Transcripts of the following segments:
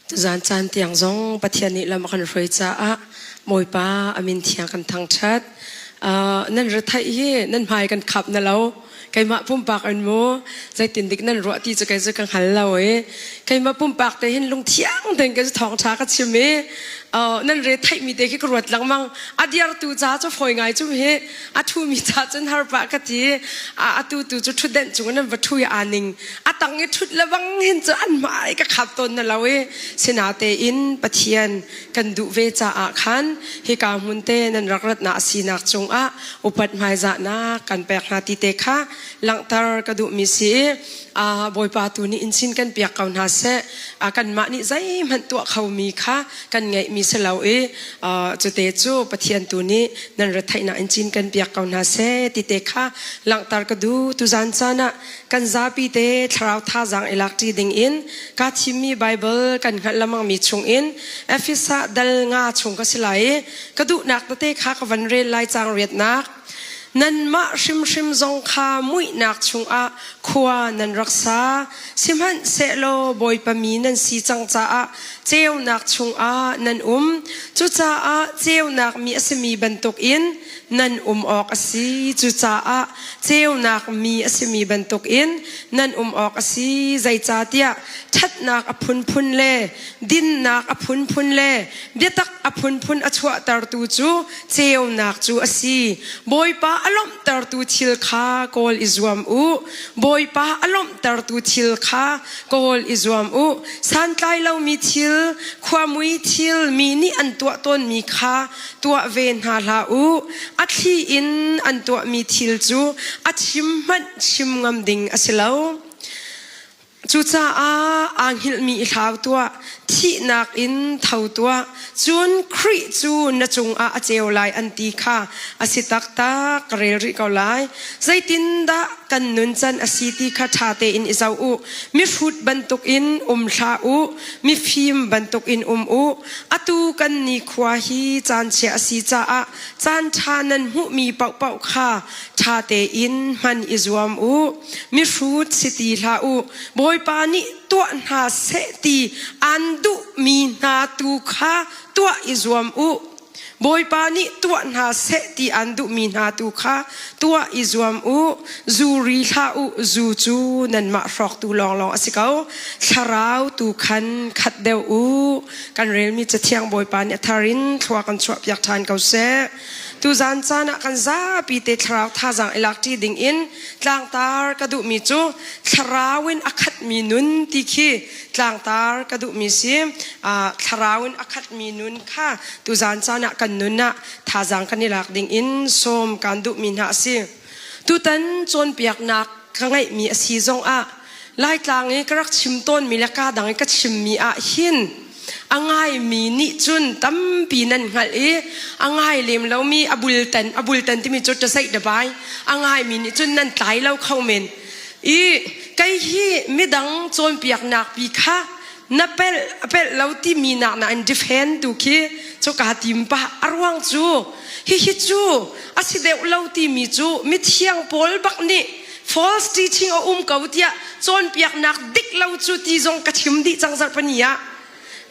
Tuzan caan tiang zong Pathian nih lam a kan hruai caah Bawipa a min thiang kan thangṭhat. Nan retheih hi nan hmai kan khap na lo. Keimah pumpak in mu zeitin dik nan ruah ti cu kei cu ka hngal lo i keimah pumpak te hin lungthiang tein kei cu thawngṭha ka chim i nan re theihmi te khi ka ruat lengmang. A diartu ca cu fawi ngai cu hi a ṭhumi ca cun har pah ka ti. Atu tu cu ṭhutdenh cung in nan va ṭhu i aa ning a tang i ṭhut le bang hin cu an hmai ka khap tawn na lo i sinatein Pathian kan duh ve caah khan hika hmun te nan rak ratnak a sinak cungah upat hmaizahnak kan pek hna ti te kha langhter ka duhmi si i Bawipa tu nih in sin kan piak ko hna seh. Kanmah nih zeihmanh tuah khomi kha kan ngeihmi si lo i cute cu Pathian tu nih nan retheihnak in cin kan piak ko hna seh ti te kha langhter ka duh. Tuzan caan ah kan zapi te thlarau thazaang i lak ṭi ding in ka thimmi Bible kan hngalh lamangmi chung in Efesa dal nga chung ka si lai i ka duhnak tete kha ka van rel lai cang riatnak Nanmah hrimhrim zong kha muihnak chungah khua nan rak sa. Sihmanhsehlaw Bawipa mi nan si cang caah ceunak chungah nan um. Cucaah ceunak mi a simi bantukin nan um awk a si. Cucaah ceunak mi a simi bantukin nan um awk a si. Zeicahtiah ṭhatnak a phunphun le dinnak a phunphun le biatak a phunphun a chuahtertu cu ceunak cu a si. Bawipa a lawmhtertu thil kha kawl i zuam u. Bawipa a lawmhtertu thil kha kawl i zuam u. Santlai lomi thil, khuamui thil mi nih an tuah tawnmi kha tuah ve hna hlah u. A thli in an tuahmi thil cu a chim hmanh chim ngam ding a si lo. Cucaah aa hngilhmi i hlau tuah, thihnak in tho tuah, cun Khrih cu na cungah a ceu lai an ti kha a si taktak ka rel rih ko lai. Zeitindah kan nuncan a si ti kha ṭha tein i zoh u. Mihrut bantukin um hlah u, mifim bantukin um u. Atu kan nikhua hi caanchia a si caah caanṭha nan hmuhmi paohpaoh kha ṭha tein hman i zuam u. Mihrut si ti hlah u. Bawipa nih tuah hna seh ti aan duhmi hna tu kha tuah i zuam u. Bawipa nih tuah hna seh ti aan duhmi hna tu kha tuah i zuam u. Zu ri hlah u. Zu cu nanmah hrawktu lawnglawng a si ko. Thlarau tu khan khat deuh u. Kan relmi Cathiang Bawipa nih a thar in thlua kan chuahpiak ṭhan ko seh. Tuzan caan ah kan zapi te thlarau thazaang i lak ṭi ding in tlangtar ka duhmi cu thlarau in a khatmi nun ti khi tlangtar ka duhmi si. Thlarau in a khatmi nun kha tuzan caan ah kan nun ah thazaang kan i lak ding in sawm kan duhmi hna a si. Tutan cawnpiaknak ka ngeihmi a si zong ah Laitlang i ka rak chim tawnmi le ka dang i ka chimmi ah hin a ngaimi nih cun tampi nan hngalh i a ngai lem lomi a bultan a bultan timi cu ṭaseih dabai a ngaimi nih cun nan tlai lo kho men i kei hi midang cawnpiaknak pi kha na pelh a pelh lo timi nak na in defend tu khi cu kaa tim pah. A ruang cu hihi cu a si deuh lo timi cu mithiang pawl bak nih false teaching a um ko tiah cawnpiaknak dik lo cu ti zong ka chim dih cang zarhpani ah.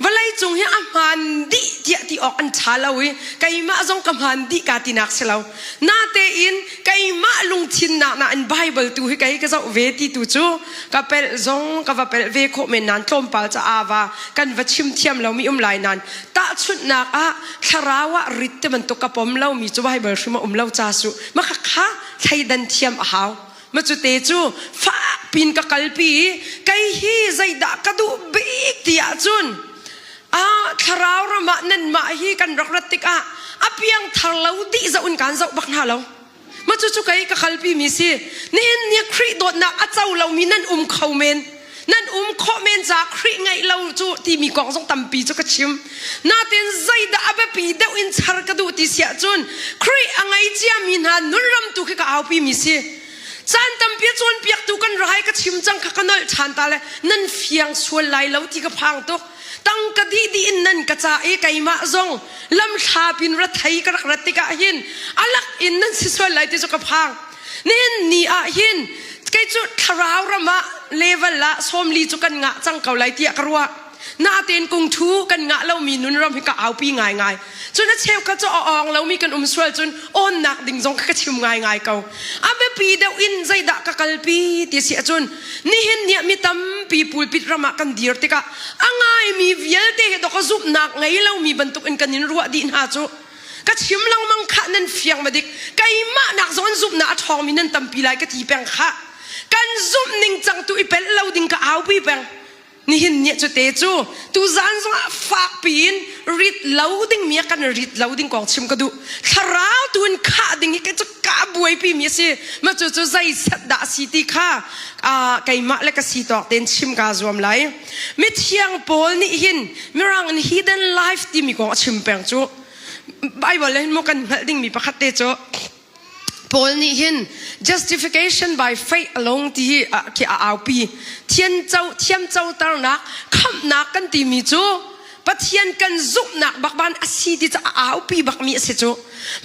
Vawlei cung hi a hmaan dih tiah ti awk an ṭha lo i keimah zong ka hmaan dih ka tinak si lo. Natein keimah lungthin nak nain Bible tu hi kei ka zoh ve ti tu cu ka pelh zong ka va pelh ve khawh men nain tlawmpal ca ava kan va chim thiam lomi um lai nain tahchunhnak ah thlarau ah rit ti bantuk ka pom lomi cu Bible hrim a um lo ca su ma kha thleidan thiam a hau. Ma cu te cu fak pin ka kalpi i kei hi zeidah ka duh bik ti ahcun a thlarau ram ah nanmah hi kan rak rat tikah a piang thar lo dih zoh in kaan zoh bak hna lo. Ma cu cu kei ka kalpi mi si. Nihin ni Khrih dawtnak a co lomi nan um kho men. Nan um khawh men caah Khrih ngeih lo cu timi kong zong tampi cu ka chim. Natin zeidah a biapi deuh in char ka duh ti si ahcun Khrih a ngei ciami hna nunram tu khi ka aupi mi si. Caan tampi a cawnpiaktu kan rai ka chim cang kha ka nolh ṭhan ta le nan fiang sual lai lo ti ka phang tuk. Tangka dih dih in nan ka ca i keimah zong lamthla pin ra thei ka rak rat tikah hin alak in nan si sual lai ti cu ka phang. Nihin ni ah hin kei cu thlarau ram ah level ah 40 cu kan ngah cang ko lai tiah ka ruah. Natein kungthu kan ngah lomi nun ram hi ka aupi ngaingai. Cun a cheukhat cu a awng lomi kan um sual cun awnnak ding zong ka chim ngaingai ko. A biapi deuh in zeidah ka kalpi ti si ahcun nihin ni ah mi tampi pulpit ram ah kan dir tikah a ngaimi vialte hi dawk a zumhnak ngei lomi bantuk in kan in ruah dih hna cu. Ka chim lengmang khah nan fiang ma dik. Keimah nak zong an zumhnak a ṭhawngmi nan tampi lai ka ti peng khah. Kan zumh ning cang tu i pelh lo ding ka aupi peng. Nihin ni cu te cu tuzan zongah fak piin rit lo ding mi kan rit lo ding kong chim ka duh. Thlarau tu in khah ding hi cu ka buaipi mi a si. Ma cu cu zei set dah si ti kha keimah le ka si tawk tein chim ka zuam lai. Mithiang Paul nih hin Mirang in hidden life timi kong a chim peng cu. Bible le hin maw kan hngalh dingmi pakhat te cu Paul nih hin justification by faith alone ti hi khi a aupi. Thianco thiamcoternak khamhnak kan timi cu Pathian kan zumhnak bak ban a si ti cu a aupi bakmi a si cu.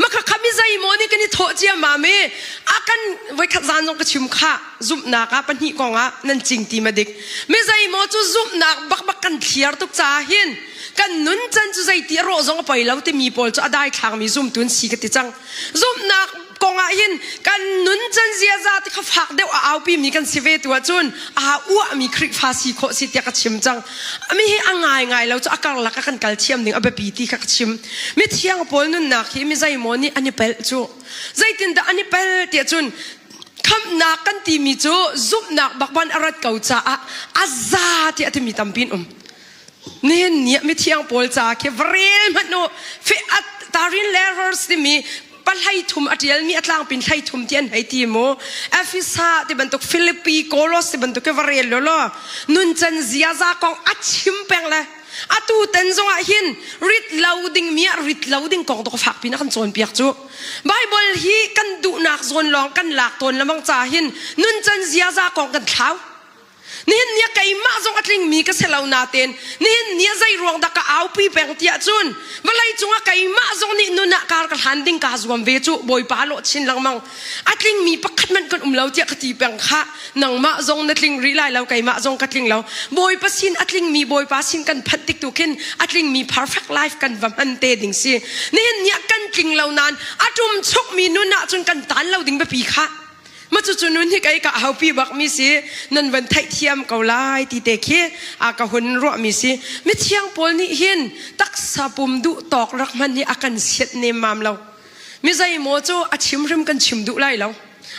Makha khami zeimaw nih kan i thawh ciammam i a kan voikhat zan zong ka chim kha zumhnak ah pahnih kong ah nan cing ti ma dik. Mi zeimaw cu zumhnak bakbak kan thliar tuk caah hin kan nun can cu zeiti a rawh zong a poi lo timi pawl cu a daithlangmi zumtu an si ka ti cang. Zumhnak kong ah hin kan nun can ziaza ti kha fak deuh a aupi mi kan si ve tu ahcun aa uahmi Khrihfa si khawh si tiah ka chim cang. Mi hi a ngai ngai lo cu a karlak ah kan kal thiam ding a biapi ti kha ka chim. Mithiang pawl nunnak hi mi zeimaw nih an i pelh cu. Zeitindah an i pel tiah cun khamhnak kan timi cu zumhnak bakban a rat ko caah a za tiah timi tampi an um. Nihin ni ah mithiang pawl ca khi va rel hmanh u. Tarin Letters timi pahlei thum a ṭialmi a tlangpin hlei thum ti an hei ti mu. Efesa ti bantuk Philippi, Kolos ti bantuk khi va rel law law nuncan ziaza kong a chim peng le atu ten zongah hin rit lo ding mi ah rit lo ding kong to fak pin a kan cawnpiak cu. Bible hi kan duhnak zawn lawng kan lak tawn lamang ca hin nuncan ziaza kong kan thlau. Nihin ni ah keimah zong a tlingmi ka si lo nain nihin ni ah zei ruang dah ka aupi peng tiah cun vawlei cungah keimah zong nih nun ah kar ka hlan ding kaa zuam ve cu Bawipa lawh chin lengmang. A tlingmi pakhat hmanh kan um lo tiah ka ti peng kha nangmah zong na tling rih lai lo keimah zong ka tling lo. Bawipa sin a tlingmi Bawipa sin kan phanh tik tu khin a tlingmi perfect life kan va hman te ding si. Nihin ni ah kan tling lo nain a ṭum chukmi nun ah cun kan taan lo ding biapi kha. Ma cucu nun hi kei ka haupi bak mi si nan van theihthiam ko lai ti te khi a ka hun ruah mi si mithiang pawl nih hin taksa pum duh tawk rak hman hi a kan siat nemmam lo mi zeimaw cu a chim hrim kan chim duh lai lo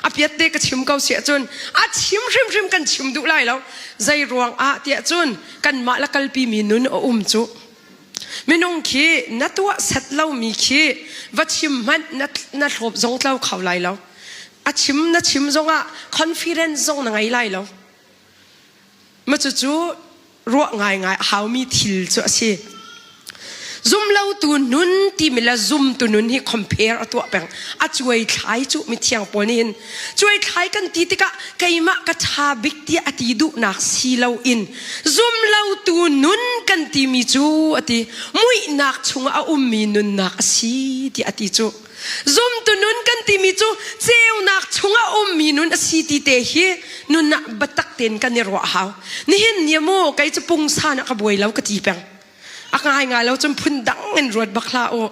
a piat te ka chim ko si ahcun a chim hrimhrim kan chim duh lai lo zei ruang ah tiah cun kanmah la kalpi mi nun a um cu Minung khi na tuah set lomi khi va chim hmanh na, na hlawp zong tlo kho lai lo. A chim na chim zongah confidence zong na ngei lai lo. Ma cucu ruah ngaingai a haumi thil cu a si. Zumlotu nun timi le zumtu nun hi compare a tuah peng. A cuai thlai cu mithiang pawl nih hin Cuai thlai kan ti tikah keimah ka ṭha bik tiah a ti duhnak si loin zumlotu nun kan timi cu a ti muihnak chungah a ummi nunnak a si tiah a ti cu. Zumtu nun kan timi cu ceunak chungah a ummi nun a si ti te hi nun ah biatak tein kan i ruah hau. Nihin ni mu kei cu pungsan ah ka buai lo ka ti peng. A ngaingai lo cun phun dang in ruat bak hlah u.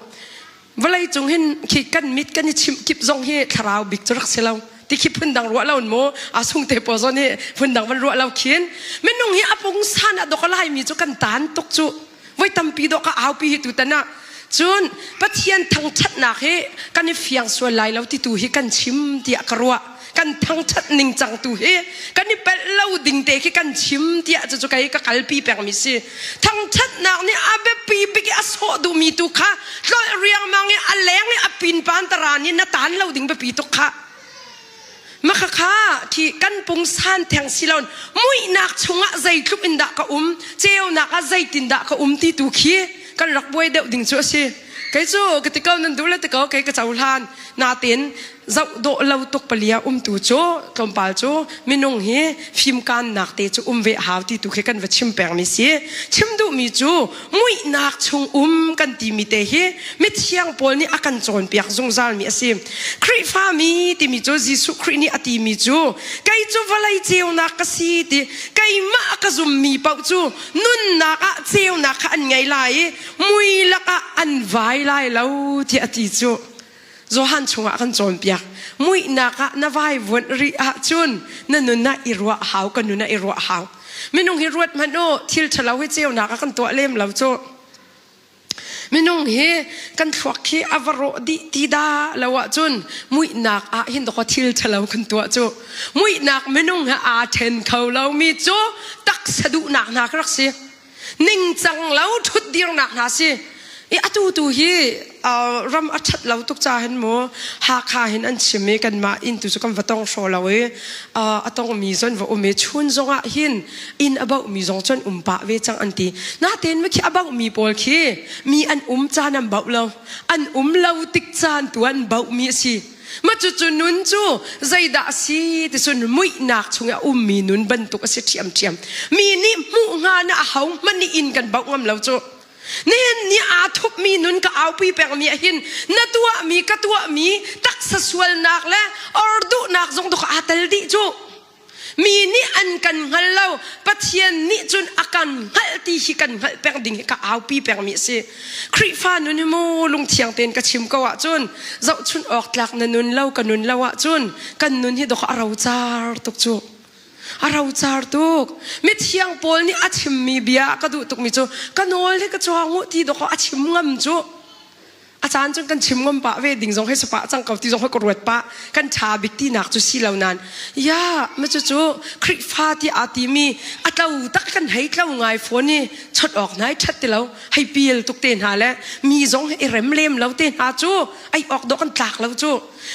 Vawlei cung hin khi kan mit kan i chimh kip zong hi thlarau bik cu rak si lo. Ti khi phundang ruah lo mu a sung te pawl zong nih phundang van ruah lo khin minung hi a pungsan a dok lai mi cu kan tan tuk cu voi tampi dawh ka aupi hi tutan ah cun Pathian thangthatnak hi kan i fiang sual lai lo ti tu hi kan chim tiah ka ruah kan thangthat ning cang tu hi kan i pelh lo ding te khi kan chim tiah cucu kei ka kalpi pengmi si thangthatnak nih a biapi bik i a sawh duhmi tu kha tlolh riangmang i a leng i a pinpan taran i na tan lo ding biapi tuk kha Makhakha khi kan pungsan theng silon muihnak chungah zeitluk in dah ka um ceunak ah zeitin dah ka um ti tu khi kan rak buai deuh ding cu a si kei cu ka ti ko nan duh le ti ko kei ka cohlan natin. Zoh dawh lo tuk palia umtu cu tlawmpal cu minung hi fimkaannak te cu um ve a hau ti tu khi kan va chim pengmi si. Chim duhmi cu muihnak chung um kan timi te hi mithiang pawl nih a kan cawnpiak zungzalmi a si. Khrihfami timi cu Jesuh Khrih nih a timi cu kei cu vawlei ceunak ka si ti keimah a ka zummi paoh cu nunnak ah ceunak kha an ngei lai i mui lakah an vai lai lo tiah a ti cu. Johan chungah kan cawnpiak. Muihnak ah na vaivuanh rih ahcun na nun ah i ruah hau, ka nun ah i ruah hau. Minung hi ruat hmanh u, thil ṭhalo hi ceunak ah kan tuah lem lo cu. Minung hi kan thluak hi a va rawh dih ti dah lo ahcun muihnak ah hin dawkaw thil ṭhalo kan tuah cu. Muihnak minung he aa ṭhen kho lomi cu taksa duhnak hna ka rak si. Ningcang lo ṭhutdirnak hna si. I atu tu hi ram a ṭhat lo tuk ca hin mu Hakha hin an chim i kanmah inn tu cu kan va tong hraw lo i a tongmi zon va um i chun zongah hin inn a bauhmi zong cun um pah ve cang an ti. Natein khi a bauhmi pawl khi mi an um caan an bauh lo. An um lo tik caan tu an bauhmi a si. Mah cucu nun cu zeidah a si ti cun muihnak chung i a ummi nun bantuk a si ṭhiamṭhiam. Mi nih hmuh hnga na a ho hmanh nih inn kan bauh ngam lo cu. Nihin ni aa thupmi nun ka aupi pengmi ah hin na tuahmi ka tuahmi taksa sualnak le orduhnak zong tu aa tel dih cu. Mi nih an kan hngal lo, Pathian nih cun a kan hngalh ti hi kan hngalh peng ding hi ka aupi pengmi a si. Khrihfa nun hi mu lungthiang tein ka chim ko ahcun zohchun awk tlak na nun lo ka nun lo ahcun kan nun hi dawk a rocar tuk cu. A rocar tuk. Mithiang Paul nih a chimmi bia ka duh tukmi cu ka nawl hi ka cuang u ti dawk a chim ngam cu. A caan cun kan chim ngam pah ve ding zong hei si pah cang ko ti zong hei ka ruat pah. Kan ṭha bik tinak cu si lo nain ya ma cu cu Khrihfa ti aa timi a tlo tak kan hei tlo ngai fawn i chot awk hna i ṭhat ti lo hei pil tuk te hna le mi zong i rem lem lo te hna cu ei awk dawh kan tlak lo cu.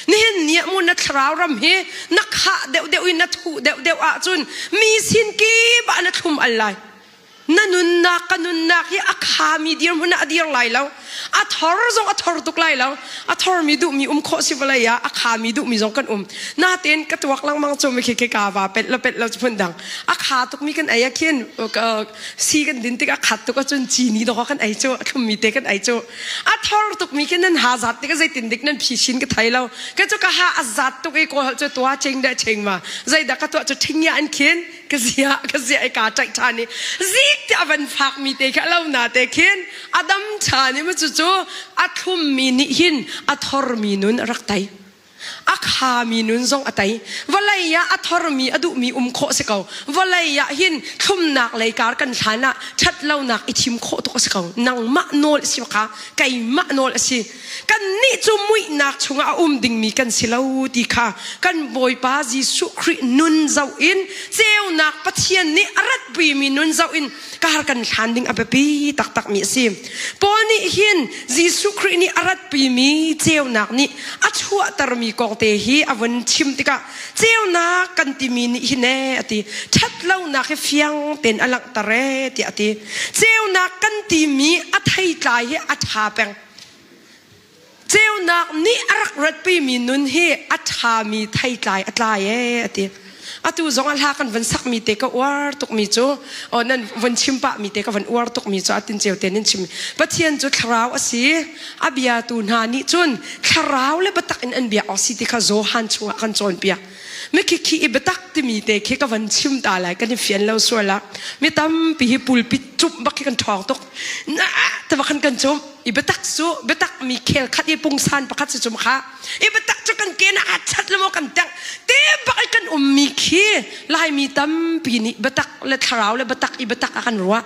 Nihin ni ah mu na thlarau ram hi na khah deuhdeuh i na thuh deuhdeuh ahcun mi sin kip ah na thlum al lai. Na nunnak ka nunnak hi a khami dirhmun ah a dir lai lo. A thor zong a thor tuk lai lo. A thormi duhmi um khawh si vawlei ah a khami duhmi zong kan um. Natein ka tuak lengmang cu mi khi khi ka va pelh lo pelh lo phun dang. A kha tukmi kan ei ah khin si kan din tik a khat tuk ahcun cini dawk kan ei cu a thlummi te kan ei cu. A thor tukmi khi nan ha zat tik zeitin dik nan phi sin ka thei lo. Ka cu ka ha a zat tuk i kawl cu tua ching dah ching ma. Zeidah ka tuah cu thing ya an khin. Ka zia ka zia i kaa ṭaih ṭhan i zik ti a van fakmi te khi a lo na te khin a dam ṭhan i cucu a thlummi nih hin a thormi nun a rak tei. A khami nun zong a tei. Vawlei ah a thormi a duhmi um khawh si ko. Vawlei ah hin thlumnak lei kar kan hlan ah ṭhatlonak i thim khawh tuk a si ko. Nangmah nawl a si kha keimah nawl a si. Kannih cu muihnak chungah a um dingmi kan si lo ti kha kan Bawipa Jesuh Khrih nun zoh in ceunak Pathian nih a ratpimi nun zoh in kar kan hlan ding a biapi taktakmi a si. Paul nih hin Jesuh Khrih nih a ratpimi ceunak nih a chuahtermi kong te hi a vun chim tikah ceunak kan timi nih hin ee a ti ṭhatlonak hi fiang tein a langhter ee tiah a ti. Ceunak kan timi a theitlai hi a ṭha peng. Ceunak nih a rak ratpimi nun hi a ṭhami theitlai a tlai ee a ti. Atu zong ah hla kan van sakmi te ka uar tukmi cu aw nan von chim pahmi te ka van uar tukmi cu atin ceu te nan chim. Pathian cu thlarau a si. A biatu hna nih cun thlarau le biatak in an biak awk si ti kha Johan chungah kan cawnpiak. Mikhikhi i biatak timi te khi ka van chim ta lai kan i fian lo sual ah mi tampi hi pulpit cumh bak khi kan ṭhawng tuk. Na te bak khan kan cumh. I biatak cu biatak mi khel khat i pungsan pakhat si cum kha. I biatak cu kan ke na aa chat le maw kan tengh. Te bak i kan ummi khi Laimi tampi nih biatak le thlarau le biatak i biatak ah kan ruah.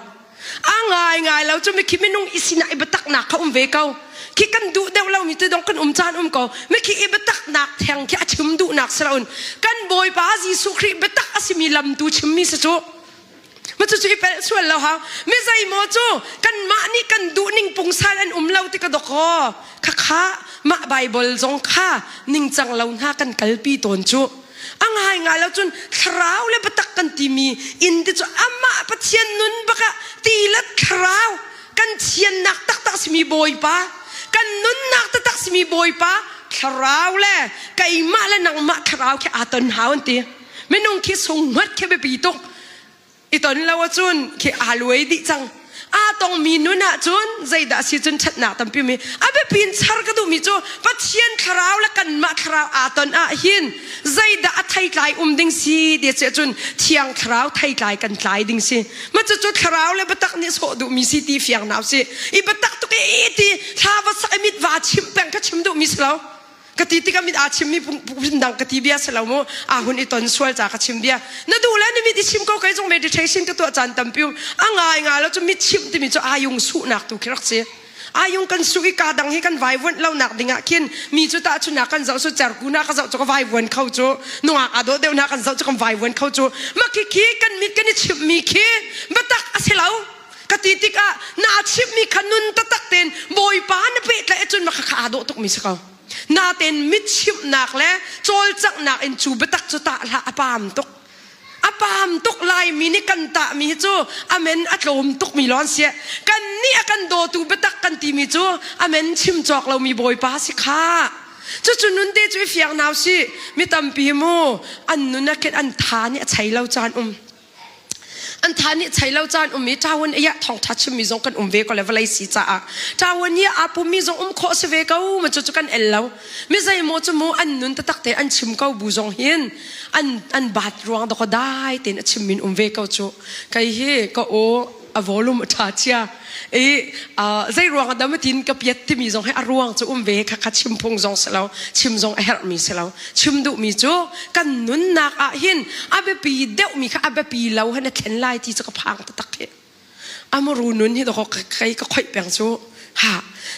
A ngai ngai lo cu mikhi minung i sinah i biataknak kha um ve ko. Khi kan duh deuh lomi te dong kan um caan um ko. Mikhi i biataknak theng khi a chim duhnak si loin kan Bawipa Jesuh Khrih biatak a simi lam tu chimmi si cu. Ma cucu i pelh sual lo hau. Mi zeimaw cu kanmah nih kan duh ning pungsan an um lo ti ka dawk Khakha mah Bible zong kha ningcang lo hna kan kalpi tawn cu. A ngai ngai lo cun thlarau le biatak kan timi inn te cu amah Pathian nun bak ah ti le thlarau kan thiannak taktak simi Bawipa kan nunnak taktak simi Bawipa. thlarau le keimah le nangmah thlarau khi aa ton hau an ti. Minung khi sunghngat khi biapi tuk. I ton lo ahcun khi aa luai dih cang. Aa tongmi nun ahcun zeidah si cun ṭhatnak tampi mi a biapi in char ka duhmi cu Pathian thlarau le kanmah thlarau aa ton ah hin zeidah a theitlai um ding si ti a cun thiang thlarau theitlai kan tlai ding si. Ma cucu thlarau le biatak nih sawh duhmi si ti fiang hna usih. I biatak tuk i ti thla va sak i mit va chimh peng ka chim duhmi si lo. Ka ti tikah mit aa chimmi phundang ka ti bia si lo mu. Aa hun i ton sual ca ka chim bia. Na duh le na mit i chim ko kei zong meditation ka tuah caan tampi um. A ngai nga lo cu mit chimh timi cu ayung suhnak tu khi rak si. Ayung kan suh i ka dang hi kan vaivuanh lo nak ding ah khin mi cu tahchunhnak kan zoh su cerku na ka zoh cu ka vaivuan kho cu nungak aa dawh deuh na kan zoh cu kan vaivuan kho cu ma khi khi kan mit kan i chimhmi khi biatak a si lo ka ti tikah naa chimhmi kha nun taktak tein Bawipa na pehtlaih ahcun mah kha aa dawh tukmi si ko natein mit chimhnak le cawlcanghnak in cu biatak cu tah hlah a paam tuk a paam tuk laimi nih kan tahmi hi cu amen a tlawm tukmi lawng si kan nih a kan dawtu biatak kan timi cu amen chim cawk lomi Bawipa si kha cucu nun te cu i fiang nau si mi tampi mu an nun ah khin an tha nih a chei lo caan um an tha nih chei lo caan um i ṭawan i ah thawngṭha chimmi zong kan um ve ko le vawlei si caah ṭawan i aa pummi zong um khawh si ve ko ma cu cu kan el lo mi zeimaw cu mu an nun taktak te an chim ko bu zong hin an an baat ruang dawkaw dai tein a chimmi um ve ko cu kei hi ka aw a volume a ṭha chia i zei ruang ah dah tin ka piat timi zong hi a ruang cu um ve kha kha chim phung zong si lo chim zong a herhmi si lo chim duhmi cu kan nunnak ah hin a biapi deuhmi kha a biapi lo han a thlen lai ti cu ka phang taktak hi amuru nun hi dawk kai ka khoih peng cu ha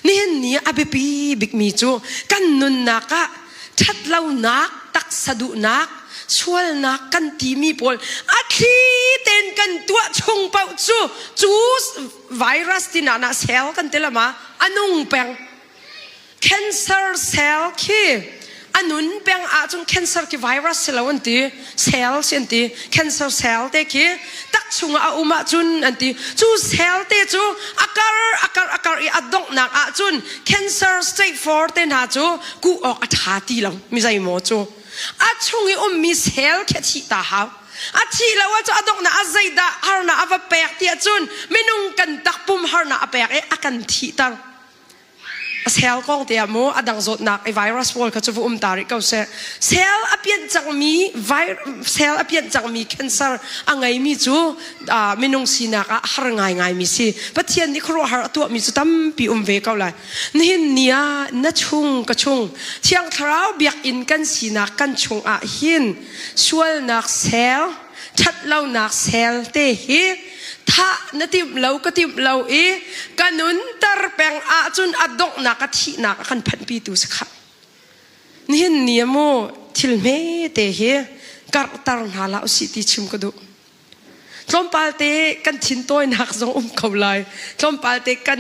nihin ni a biapi bikmi cu kan nunnak ah ṭhatlonak taksa duhnak sualnak kan timi pawl a thli tein kan tuah chung paoh cu cu virus tina na cell kan ti lama a nung peng cancer cell khi a nun peng ahcun cancer khi virus si lo an ti cell si an ti cancer cell te khi tak chungah a um ahcun an ti cu cell te cu a kar a kar a kar i a donghnak ahcun cancer stage 4 te hna cu kuh awk a ṭha ti lo mi zeimaw cu a chung i ummi cell khi a thih ta hau a thih lo ahcun a donghnak ah zeidah harnak a va pek ti ahcun minung kan takpum harnak a pek i a kan thihter A cell kong te ah mu a dang zawtnak i virus pawl kha cu va um ta rih ko seh. Cell a pianh cangmi cell a pianh cangmi cancer a ngeimi cu minung sinak ah har ngaingaimi si. Pathian nih khuaruahhar a tuahmi cu tampi um ve ko lai. Nihin ni ah na chung ka chung Thiang Thlarau biakinn kan sinak kan chung ah hin sualnak cell ṭhatlonak cell te hi thah na timh lo ka timh lo i ka nunter peng ahcun a donghnak a thihnak a kan phanhpitu si khah. Nihin ni ah mu thil hme te hi karhter hna hlah usih ti chim ka duh. Tlawmpal te kan thintawinak zong um ko lai. Tlawmpal te kan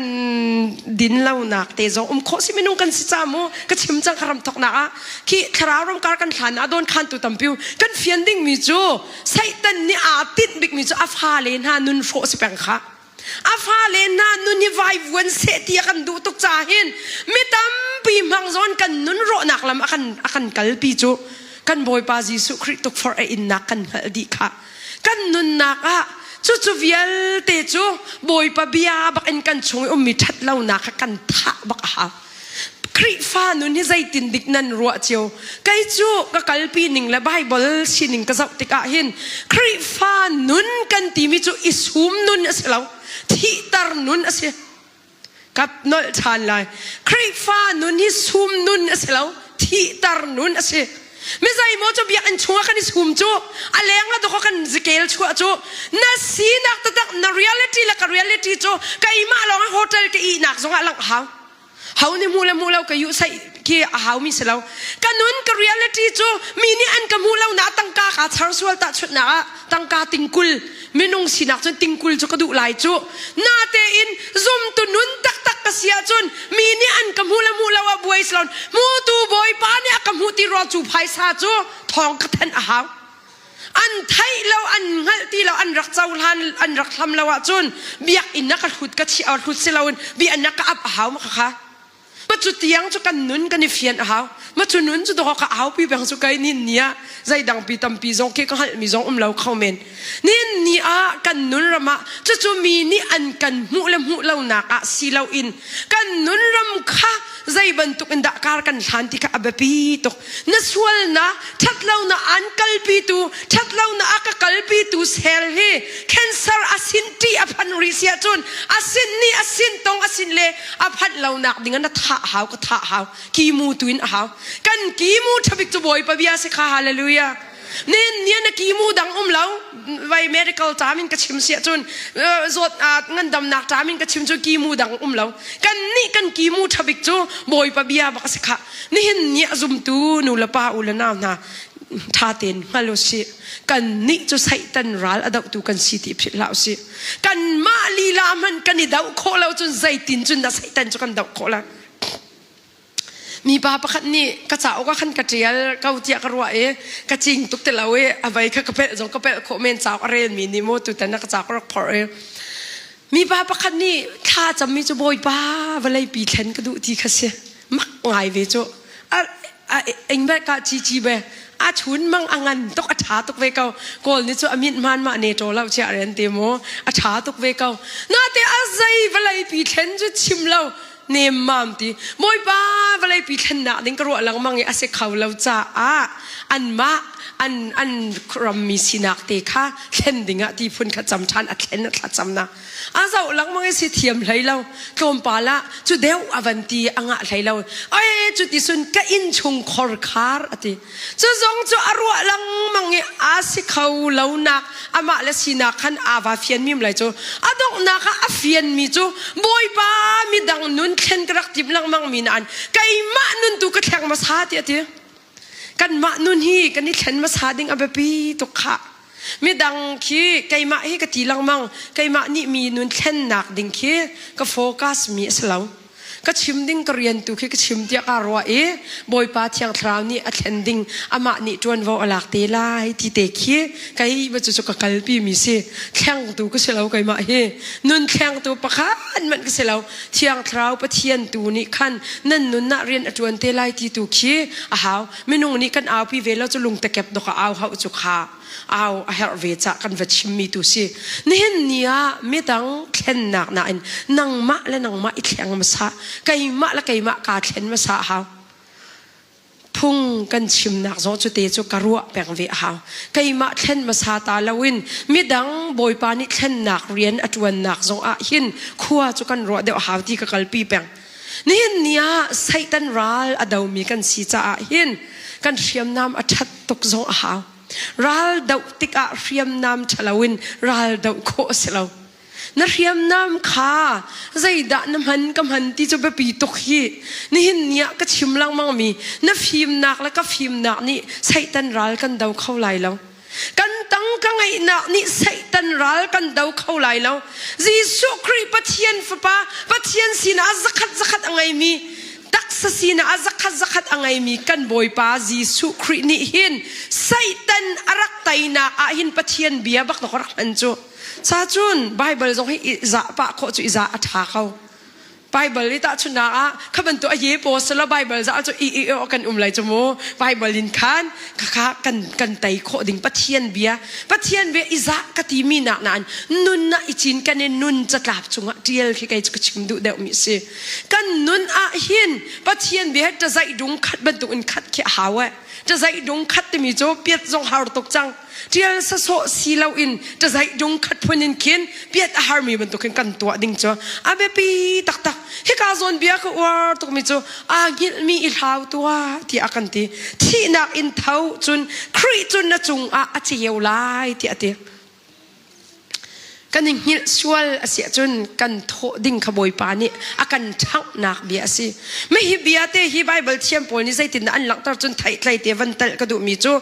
din lonak te zong um khawh si minung kan si ca mu ka chim cang ka ram thoknak ah khi thlarau ramkar kan hlan ah dawn khan tu tampi kan fian dingmi cu Satan nih aa tinh bikmi cu a fale hna nun hrawh si peng kha. A fale hna nun hi vaivuan seh ti a kan duh tuk ca hin mi tampi hmang zawn kan nun rawhnak lam a kan a kan kalpi cu kan Bawipa Jesuh Khrih tukforh a innak kan hngalh dih kha. Kan nunnak ah cucu vialte cu Bawipa bia bak in kan chung i ummi ṭhatlonak kha kan thah bak a hau. Khrihfa nun hi zeitin dik nan ruah cio? Kei cu ka kalpi ning le Baibal sining ka zoh tikah hin Khrihfa nun kan timi cu i sum nun a si lo, thihter nun a si. Ka nolh ṭhan lai. Khrihfa nun hi sum nun a si lo, thihter nun a si. Mi zeimaw cu biakinn chungah kan i sum cu a leng ah dawkaw kan zikel chuah cu na sinak taktak na reality le ka reality cu keimah lawng hotel ka ihnak zongah langh hau. Ho nih hmuh le hmuh lo ka yuh saih khi a haumi si lo. Ka nun ka reality cu mi nih an ka hmuh lo na tangka kaa char sual tahchunhnak ah tangka tingkul minung sinak cun tingkul cu ka duh lai cu. Natein zumtu nun taktak ka si ahcun mi nih an ka hmuh le hmuh lo ah buai si lo. Hmutu Bawipa nih a ka hmuh ti ruang cu phaisa cu thawng ka thanh a hau. An theih lo, an hngalh ti lo, an rak cohlan, an rak hlam lo ahcun biakinn ah ka hlut ka chiah hlut si loin biakinn ah ka ap a hau ma kha. Ma cu tiang cu kan nun kan i fian a hau. Ma cu nun cu dawh ka aupi peng cu kai nin ni ah zeidang pi tampi zong khi ka hngalhmi zong um lo kho men. Nin ni ah kan nun ram ah cucu mi nih an kan hmuh le hmuh lonak ah si loin kan nun ram kha zei bantuk in dah kar kan hlan ti kha a biapi tuk. Na sualnak, ṭhatlonak an kalpitu, ṭhatlonak a ka kalpitu sel hi cancer a sin ṭih a phan rih si ahcun a sin nih a sin tong a sin le a phanh lonak ding ah na thah hau ka thah hau kimu tu in a hau kan kimu ṭhabik cu Bawipa bia si kha hallelujah nin nia na kimu dang um lo vai medical term in ka chim si ahcun zawt ngandamnak term in ka chim cu kimu dang um lo kan nih kan kimu ṭhabik cu Bawipa bia bak a si kha nihin ni a zumtu nu le pa u le nau hna ṭha tein hngal u sih kan nih cu Satan ral a dohtu kan si ti philh hlah u sih kanmah lila hmanh kan i doh khawh lo cun zeitin cun dah Satan cu kan doh khawh lai mipa pakhat nih ka cauk ah khan ka ṭial ko tiah ka ruah i ka cing tuk ti lo i a vei kha ka pelh zong ka pelh khawh men cauk a relmi nih maw tutan ah ka cauk rak phorh i mipa pakhat nih thla cammi cu Bawipa vawleipi thlen ka duh ti kha si mak ngai ve cu a a ing be ka chi chi be a chun mang a ngan tuk a tha tuk ve ko kawl ni cu a min hman ma ne to lo chia ren te mu a tha tuk ve ko na te a zei vawlei pi thlen cu chim lo nem mam ti bawipa vawlei pi thlen nak ding ka ruah lengmang i a si kho lo caah anmah an an rammi sinak te kha thlen dingah ti phun kha cam than a thlen a thla cam na A zoh lengmang i si thiam hlei lo. Tlawmpal ah cu deuh a van ti a ngah hlei lo. Oi cu ti sun ka inn chung khor khar a ti. Cu zong cu a ruah lengmang i a si kho lo nak amah le sinak khan aa va fian mim lai cu. A donghnak ah a fian mi cu Bawipa midang nun thlen ka rak tim lengmang mi nain keimah nun tu ka thleng hmasa ti a ti. Kanmah nun hi kan i thlen hmasa ding a biapi tuk khah. Midang khi keimah hi ka ti lengmang. Keimah nih mi nun thlennak ding khi ka focus mi a si lo. Ka chim ding ka rian tu khi ka chim tiah kaa ruah i Bawipa Thiang Thlarau nih a thlen ding amah nih ṭuanvo a lak te lai ti te khi kei va cu ka kalpi mi si. Thlengtu ka si lo keimah hi. Nun thlengtu pakhat hmanh ka si lo. Thiang Thlarau Pathian tu nih khan nan nun ah rian a ṭuan te lai ti tu khi a hau. Minung nih kan aupi ve lo cu lungtekep dok a au hauh cu kha au a herh ve cah kan va chimmi tu si. Nihin ni ah midang thlennak nain nangmah le nangmah i thleng hmasa, keimah le keimah kaa thlen hmasa a hau. Phung kan chimnak zong cu te cu ka ruah peng ve a hau. Keimah thlen hmasa ta loin midang Bawipa nih thlennak rian a ṭuannak zong ah hin khua cu kan ruah deuh a hau ti ka kalpi peng. Nihin ni ah Satan ral a domi kan si caah hin kan hriamnam a ṭhat tuk zong a hau. Ral doh tikah hriamnam ṭhalo in ral doh khawh a si lo. Na hriamnam kha zeidah na hman ka hman ti cu biapi tuk hi. Nihin ni ah ka chim lengmang mi na fimnak le ka fimnak nih Satan ral kan do kho lai lo. Kan tang ka ngeihnak nih Satan ral kan do kho lai lo. Jesuh Khrih Pathian Fapa, Pathian sinah zakhat zakhat a ngeimi, taksa sinah a zakhat zakhat a ngeimi kan Bawipa Jesuh Khrih nih hin Satan a rak teinak ah hin Pathian bia bak rak hman cu. Sa cun Baibal zong hi i zah pah khawh cu i zah a ṭha ko. Baibal i tahchunhnak ah kha bantuk a ye paw selaw Baibal zah cu i i kan um lai cu mu. Baibal in khan khakha kan kan tei khawh ding Pathian bia Pathian bia i zah ka ti mi nak nain nun ah i cin kan i nun catlap cungah ṭial khi kei cu ka chim duh deuh mi si. Kan nun ah hin Pathian bia he ṭazaih dung khat bantuk in khat khi a hau eh. Ṭazaih dung khat timi cu piat zong har tuk cang. Ṭial sasawh si loin ṭazaih dung khat phun in khin piat a harmi bantukin kan tuah ding cu a biapi taktak. Hika zawn bia ka uar tukmi cu aa hngilhmi i hlau tuah tiah a kan ti. Thihnak in tho cun Khrih cu na cungah a ceu lai tiah a ti. Kan i hngilh sual a si ahcun kan thawh ding kha Bawipa nih a kan ṭhanghnak bia a si. Mah hi bia te hi Baibal thiam pawl nih zeitindah an langhter cun theihtlei te van telh ka duhmi cu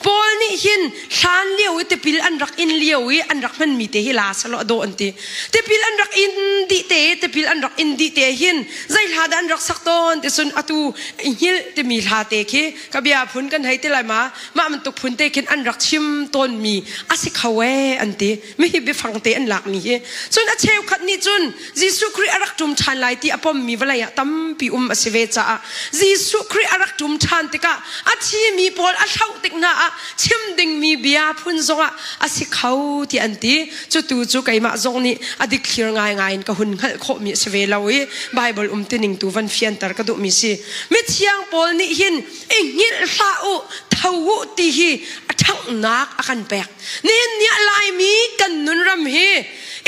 Paul nih hin hlan lio i tipil an rak in lio i an rak hmanmi te hi la selaw a dawh an ti. Tipil an rak in dih te tipil an rak in dih te hin zei hla dah an rak sak tawn ti cun atu hngilh timi hla te khi ka bia phun kan hei ti lai ma mah bantuk phun te khin an rak chim tawnmi a si kho ee an ti. Mi hi biafang te an. an lakmi hi. Cun a cheukhat nih cun Jesuh Khrih a rak ṭum ṭhan lai ti a pommi vawlei ah tampi um a si ve caah Jesuh Khrih a rak ṭum ṭhan tikah a thimi pawl a hloh tik hna ah chim dingmi bia phun zongah a si kho ti an ti. Cutu cu keimah zong nih a dikthlir ngaingai in ka hun hngalh khawhmi a si ve lo i Baibal umtuning tu van fianter ka duhmi si. Mithiang pawl nih hin i hngilh hlah u, tho u ti hi a ṭhanghnak a kan pek. Nihin ni ah Laimi kan nunram hi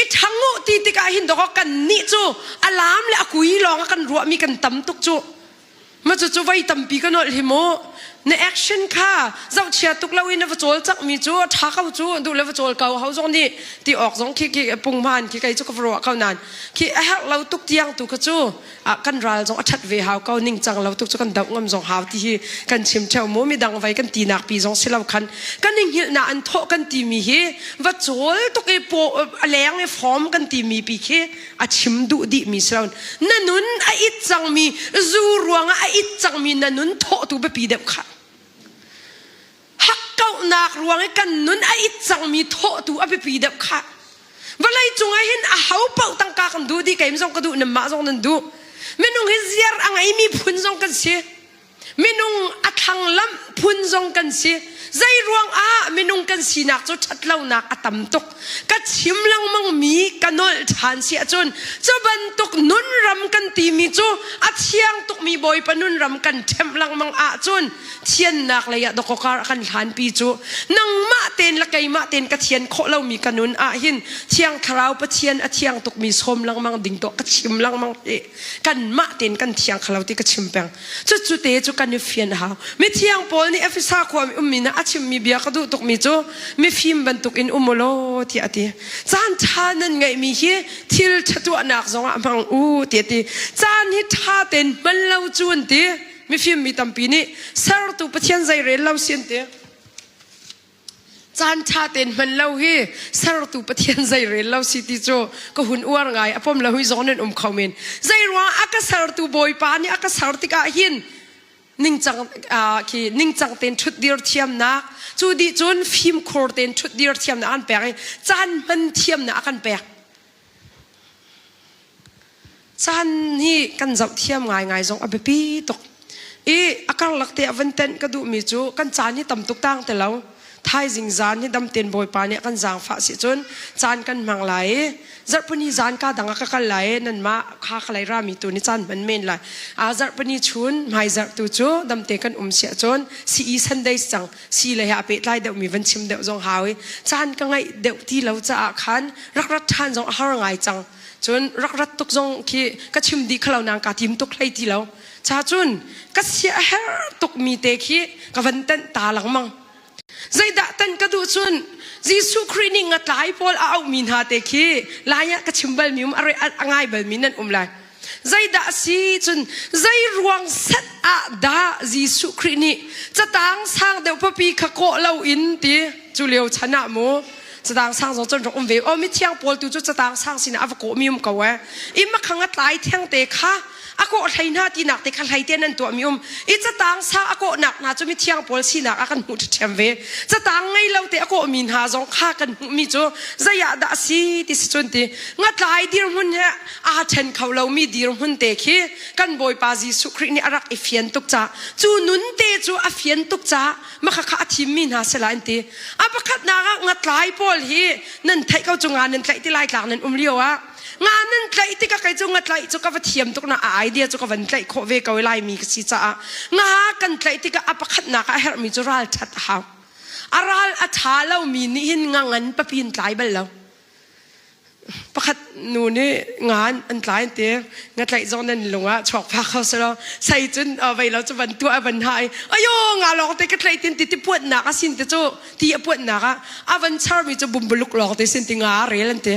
i ṭhang u ti tikah hin dawkaw kan nih cu a laam le a kui lawng a kan ruahmi kan tam tuk cu. Ma cucu voi tampi ka nolh hi mu. Na action kha zohchia tuk lo in na va cawlcangh mi cu a ṭha ko cu duh le va cawl ko ho zong nih ti awk zong khi khi punghman khi kei cu ka va ruah ko nain khi a herh lo tuk tiang tu kha cu ah kan ral zong a ṭhat ve hau ko ningcang lo tuk cu kan doh ngam zong hau ti hi kan chim ṭheo mu midang vai kan tinak pi zong si lo khan kan i hngilhnak an thawh kan timi hi va cawl tuk i paw a leng i form kan timi pi khi a chim duh dihmi si lo na nun a it cangmi zu ruangah a it cangmi na nun thawhtu biapi deuh kha hakkauhnak ruang i kan nun a it cangmi thawhtu a biapi deuh kha vawlei cungah hin a ho paoh tangka kan duh dih keim zong ka duh nanmah zong nan duh minung hi ziar a ngeimi phun zong kan si Minung a thlanglamh phun zong kan si. Zei ruang ah minung kan sinak cu ṭhatlonak a tam tuk. Ka chim lengmang mi ka nolh ṭhan si ahcun cu bantuk nunram kan timi cu a thiang tukmi Bawipa nunram kan ṭhemh lengmang ahcun thiannak lei ah dawkawkar a kan hlanpi cu nangmah tein le keimah tein ka thian khawh lomi ka nun ahhin Thiang Thlarau Pathian a thiang tukmi sawm lengmang ding tuah ka chim lengmang hi kanmah tein kan thiang kho lo ti ka chim peng. Cucu te cu kan i fian a hau. Mithiang Paul nih Efesa khua mi ummi na a chimmi bia ka duh tukmi cu mifim bantuk in um u law tiah a ti. Caan ṭha nan ngeihmi hi thil ṭha tuahnak zongah hmang u tiah a ti. Caan hi ṭha tein hman lo cu an ti. Mifim mi tampi nih sertu Pathian zei rel lo si an ti. Caan ṭha tein hman lo hi sertu Pathian zei rel lo si ti cu ka hun uar ngai a pom lo hi zong nan um kho men. Zei ruang a ka sertu Bawipa nih a ka ser tikah hin ningcang khi ningcang tein ṭhutdir thiamnak cu dih cun fimkhur tein ṭhutdir thiamnak an pek i caan hman thiamnak a kan pek. Caan hi kan zoh thiam ngaingai zong a biapi tuk. I a karlak te ah van tenh ka duhmi cu kan caan hi tam tuk tang ti lo. Thaizing zaan hi dam tein Bawipa nih a kan zaangfah si cun caan kan hmang lai i zarhpini zaan ka dang ah ka kal lai i nanmah kha ka lei rami tu nih caan hman men lai. A zarhpini chun hmaizarh tu cu damte kan um si ahcun CE Sundays cang si le he a pehtlai deuhmi van chim deuh zong hau i caan ka ngeih deuh ti lo caah khan rak rat ṭhan zong a har ngai cang. Cun rak rat tuk zong khi ka chim dih khalo nain kaa tim tuk hlei ti lo. Cha cun ka sia a her tuk mi te khi ka van tenh ta lengmang. Zeidah tan ka duh cun Jesuh Khrih nih ngatlai pawl a auhmi hna te khi lai ah ka chim balmi um a ngai balmi nan um lai. Zeidah a si cun zei ruang set ah dah Jesuh Khrih nih catang sang deuh papi kha kawh loin ti cu lio chan ah mu catang sang zong cun rak um ve o mithiang pawl tu cu catang sang sinah a va kawhmi um ko eh i makhang a tlai theng te kha a kawh hlei hna tinak te kha hlei te nan tuahmi um i catang sang a kawhnak hna cu mithiang pawl sinak ah kan hmuh ṭhiam ve catang ngei lo te a kawhmi hna zong kha kan hmuhmi cu zei ah dah a si ti si cun ti ngatlai dirhmun he aa ṭhen kho lomi dirhmun te khi kan Bawipa Jesuh Khrih nih a rak i fian tuk caah cu nun te cu a fian tuk caah maka kha a thimmi hna sila an ti. A pakhatnak ah ngatlai pawl hi nan theih ko cu nga nan tlaih ti lai tlak nan um lio ah nga nan tlaih tikah kei cu ngatlaih cu ka va thiam tuk na a idea cu ka van tlaih khawh ve ko i Laimi ka si caah nga kan tlaih tikah a pakhatnak ah a herhmi cu ral ṭhat a hau. A ral a ṭha lomi nih hin nga ngan papi in tlai bal lo. Pakhat nu nih nga an tlai an ti. Nga tlaih zong nan lung ah chuak phak kho si lo. Sei cun vei lo cu van tuah van ha i ayo nga lawng te ka tlaih tin ti ti puannak a sin te cu ti a puannak ah a van charmi cu bumbuluk lawng te sin ti nga a rel an ti.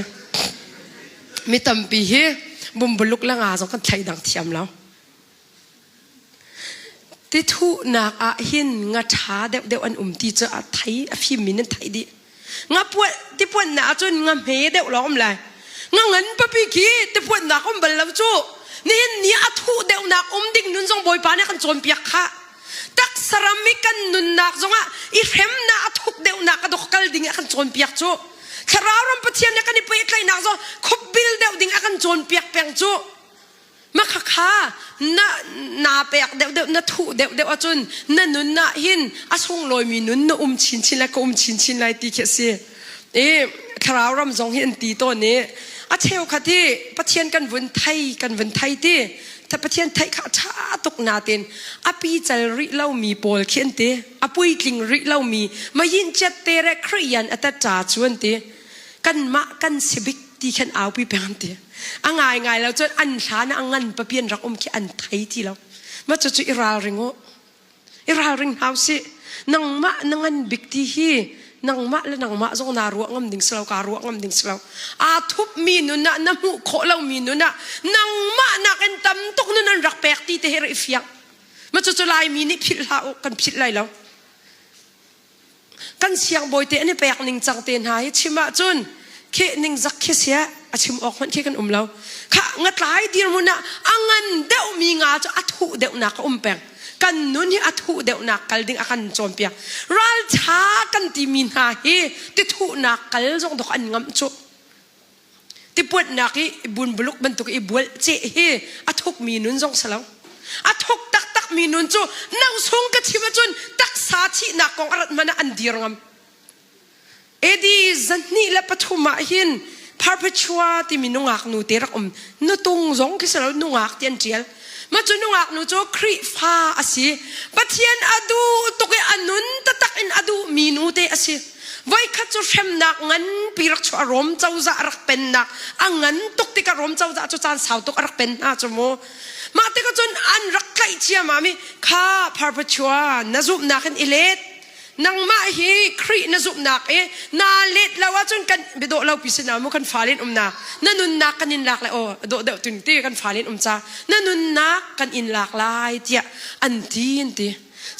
Mi tampi hi bumbuluk le nga zong kan thleidang thiam lo. Tithuhnak ah hin nga ṭha deuhdeuh an um ti cu a thei a fimmi nan theih dih. Nga puan tipuannak ah cun nga hme deuh lawng um lai. Nga ngan papi khi tipuannak um bal lo cu. Nihin ni a thuh deuhnak um ding nun zong Bawipa nih a kan cawnpiak khah. Taksaram i kan nunnak zongah i hremnak a thuk deuhnak a dok kal ding a kan cawnpiak cu. Thlarau ram Pathian le kan i pehtlaihnak zong khupbil deuh ding a kan cawnpiak peng cu. Makhakha na na pek deuh deuh na thuh deuh deuh ahcun na nun ah hin a sunglawimi nun na um chinchin lai ka um chinchin lai ti khi a si. I thlarau ram zong hi an ti tawn i a cheukhat hi Pathian kan vun thei kan vun thei ti Pathian theih kha a ṭha tuk natin a pical rih lomi pawl khi an ti a puitling rih lomi mayin chiat te re Khriyan a tat ṭa cu an ti kanmah kan si bik ti khan aupi peng an ti a ngai ngai lo cun an hlan ah a ngan papi an rak um khi an thei ti lo ma cu cu i ralring u i ralring hna usih nangmah na ngan bik ti hi nangmah le nangmah zong naa ruah ngam ding si lo kaa ruah ngam ding si lo aa thup mi nun ah na hmuh khawh lo mi nun ah nangmah nakin tam tuk nun an rak pek ti te hi rak i fiang ma cu cu laimi nih philh hlah u kan philh lai lo Kan siangbawi te an i pek ning cang te hna hi chim ahcun kheh ning zak khi sia a chim awk hmanh khi kan um lo. Kha ngatlai dirhmun ah a ngan deuhmi nga cu a thuh deuhnak a um peng. Kan nun hi a thuh deuhnak kal ding a kan cawnpiak. Ralṭha kan timi hna hi tithuhnak kal zong dok an ngamh cu. Tipuatnak i bunbuluk bantuk i bualh ceh hi a thukmi nun zong si lo. A thuk taktakmi nun cu nosung ka chim ahcun taksa thihnak kong a rat hmanh ah an dir ngam. AD 203 ah hin Perpetua timi nungak nu te rak um. Nutung zong khi si lo nungak ti an ṭial. Mah cu nungak nu cu Khrihfa a si. Pathian a duh tuk i a nun taktak in a duhmi nu te a si. Voikhat cu hremnak nganpi rak chuah Rom cozah rak pennak a ngan tuk tikah Rom cozah cu caan sau tuk a rak pen hna cu mu. Mah tikah cun an rak tlaih ciammam i kha Perpetua na zumhnak in i let. Nangmah hi Khrih na zumhnak i naa let lo ahcun kan biadawh lo pi si na mu kan fale in um na na nunnak kan in lak lai aw dawh deuh tun ti kan fale in um ca na nunnak kan in lak lai tiah an ti an ti.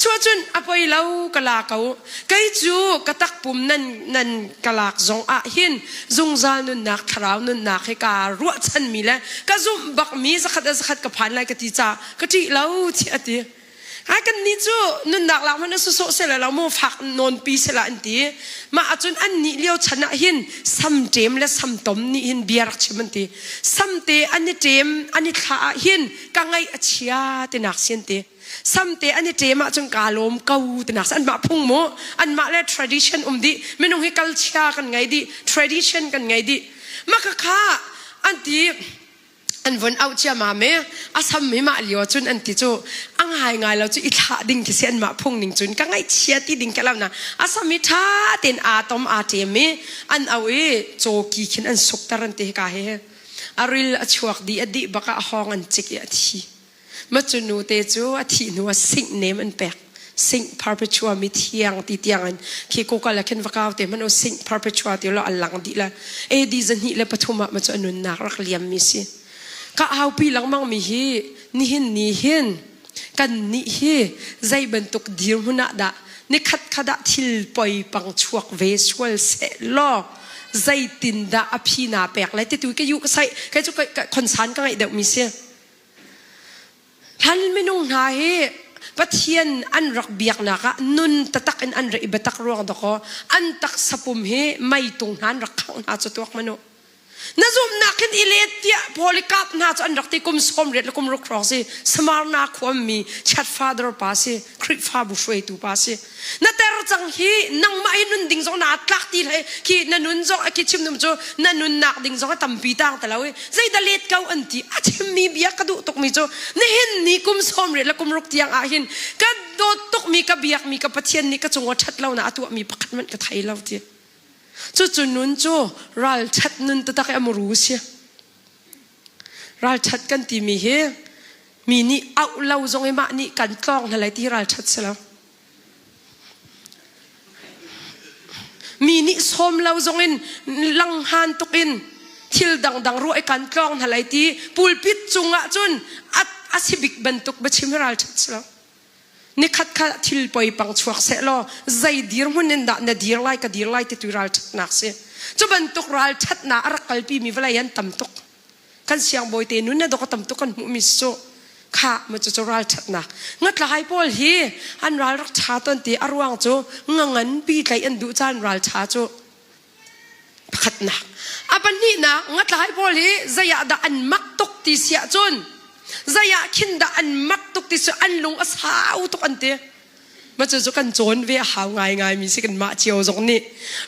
Cuahcun a poi lo ka la ko. Kei cu ka takpum nan nan ka lak zong ah hin zungzal nunnak thlarau nunnak hi kaa ruahchanmi le ka zumh bakmi zakhat a zakhat ka phan lai ka ti ca ka ṭih lo ti a ti. Ai kan nih cu nunnak lak hmanh sawsawh sela lo mu fak nawnpi sela an ti. Mah ahcun an nih lio chan ah hin samṭem le samtom nih hin bia rak chim an ti. Samte an i ṭem an i thlah ah hin ka ngaih a chia tinak si an ti. Samte an i ṭem ahcun kaa lawm ko tinak anmah phung mu anmah le tradition um dih minung hi kalchia kan ngei dih tradition kan ngei dih mah khakha an ti an vun auh ciamam i a sam hi mah lio cun an ti cu a ngai ngai lo cu i thlah ding khi si anmah phung ning cun ka ngaihchia ti ding ka lo na a sam hi ṭha tein aa tom aa ṭem i an auh i cawki khin an sukter an ti hika hi a ril a chuak dih a dih bak ah a hawng an cik i a thi Macu nute cu a thih hnu ah singh nem an pek. Singh perpetua mi thiang ti tiang in khi kokal ah khin va kau te hmanh u singh perpetua ti lo an lang dih la. AD 203 ah macu a nunnak rak liam mi si. Ka aupi lengmang mi hi nihin ni hin kan nih hi zei bantuk dirhmun ah dah nikhat khat ah thil poi pang chuak ve sual seh law zeitin dah a phi na pek lai ti tu ka yu ka sai kai cu ka khonsan ka ngaih deuh mi si. Hlan minung hna hi Pathian an rak biaknak ah nun taktak in an rak i biatak ruang dakaw an taksa pum hi meitung hna an rak khangh hna cu tuak manu. Na zumhnak hin i let tiah Polycarp hna cu an rak ti kum 80 le kum ruk hrawng si Smyrna khuammi chat father pa si Khrihfabu hruaitu pa si. Na ter cang hi nangmah hi nun ding zong naa tlak ti hlei khi na nun zong a khi chim num cu na nunnak ding zong a tampi tang te lo i zeidah let ko an ti a chimmi bia ka duh tukmi cu nihin ni kum 80 le kum ruk tiang ah hin ka dawt tukmi ka biakmi ka Pathian nih ka cung ah ṭhat lo na a tuahmi pakhat hmanh ka thei lo ti cucu nun cu ralṭhat nun taktak i a muru si Ralṭhat kan timi hi mi nih auh lo zong i mah nih kan tlawng hna lai ti hi ralṭhat si lo. Mi nih sawm lo zong in langhan tuk in thil dangdang ruah i kan tlawng hna lai ti pulpit cungah cun a, a si bik bantuk biachim hi ralṭhat si lo. Nikhat kha thil poi pang chuak seh law zei dirhmun in dah na dir lai ka dir lai ti tu ralṭhatnak si. Cu bantuk ralṭhatnak a rak kalpi mi vawlei an tam tuk. Kan siangbawi te nun na dok a tam tuk kan hmuh mi cu kha ma cu cu ralṭhatnak. Ngatlai pawl hi an ral rak ṭha ton ti a ruang cu nga nganpi tlaih an duh caan ral ṭha cu. Pakhatnak. A pahnihnak, ngatlai pawl hi zei ah dah an mak tuk ti si ahcun zei ah khin dah an mak tuk ti cu an lung a sau tuk an ti. Mah cu kan cawn ve a hau ngaingai mi si kanmah cio zong nih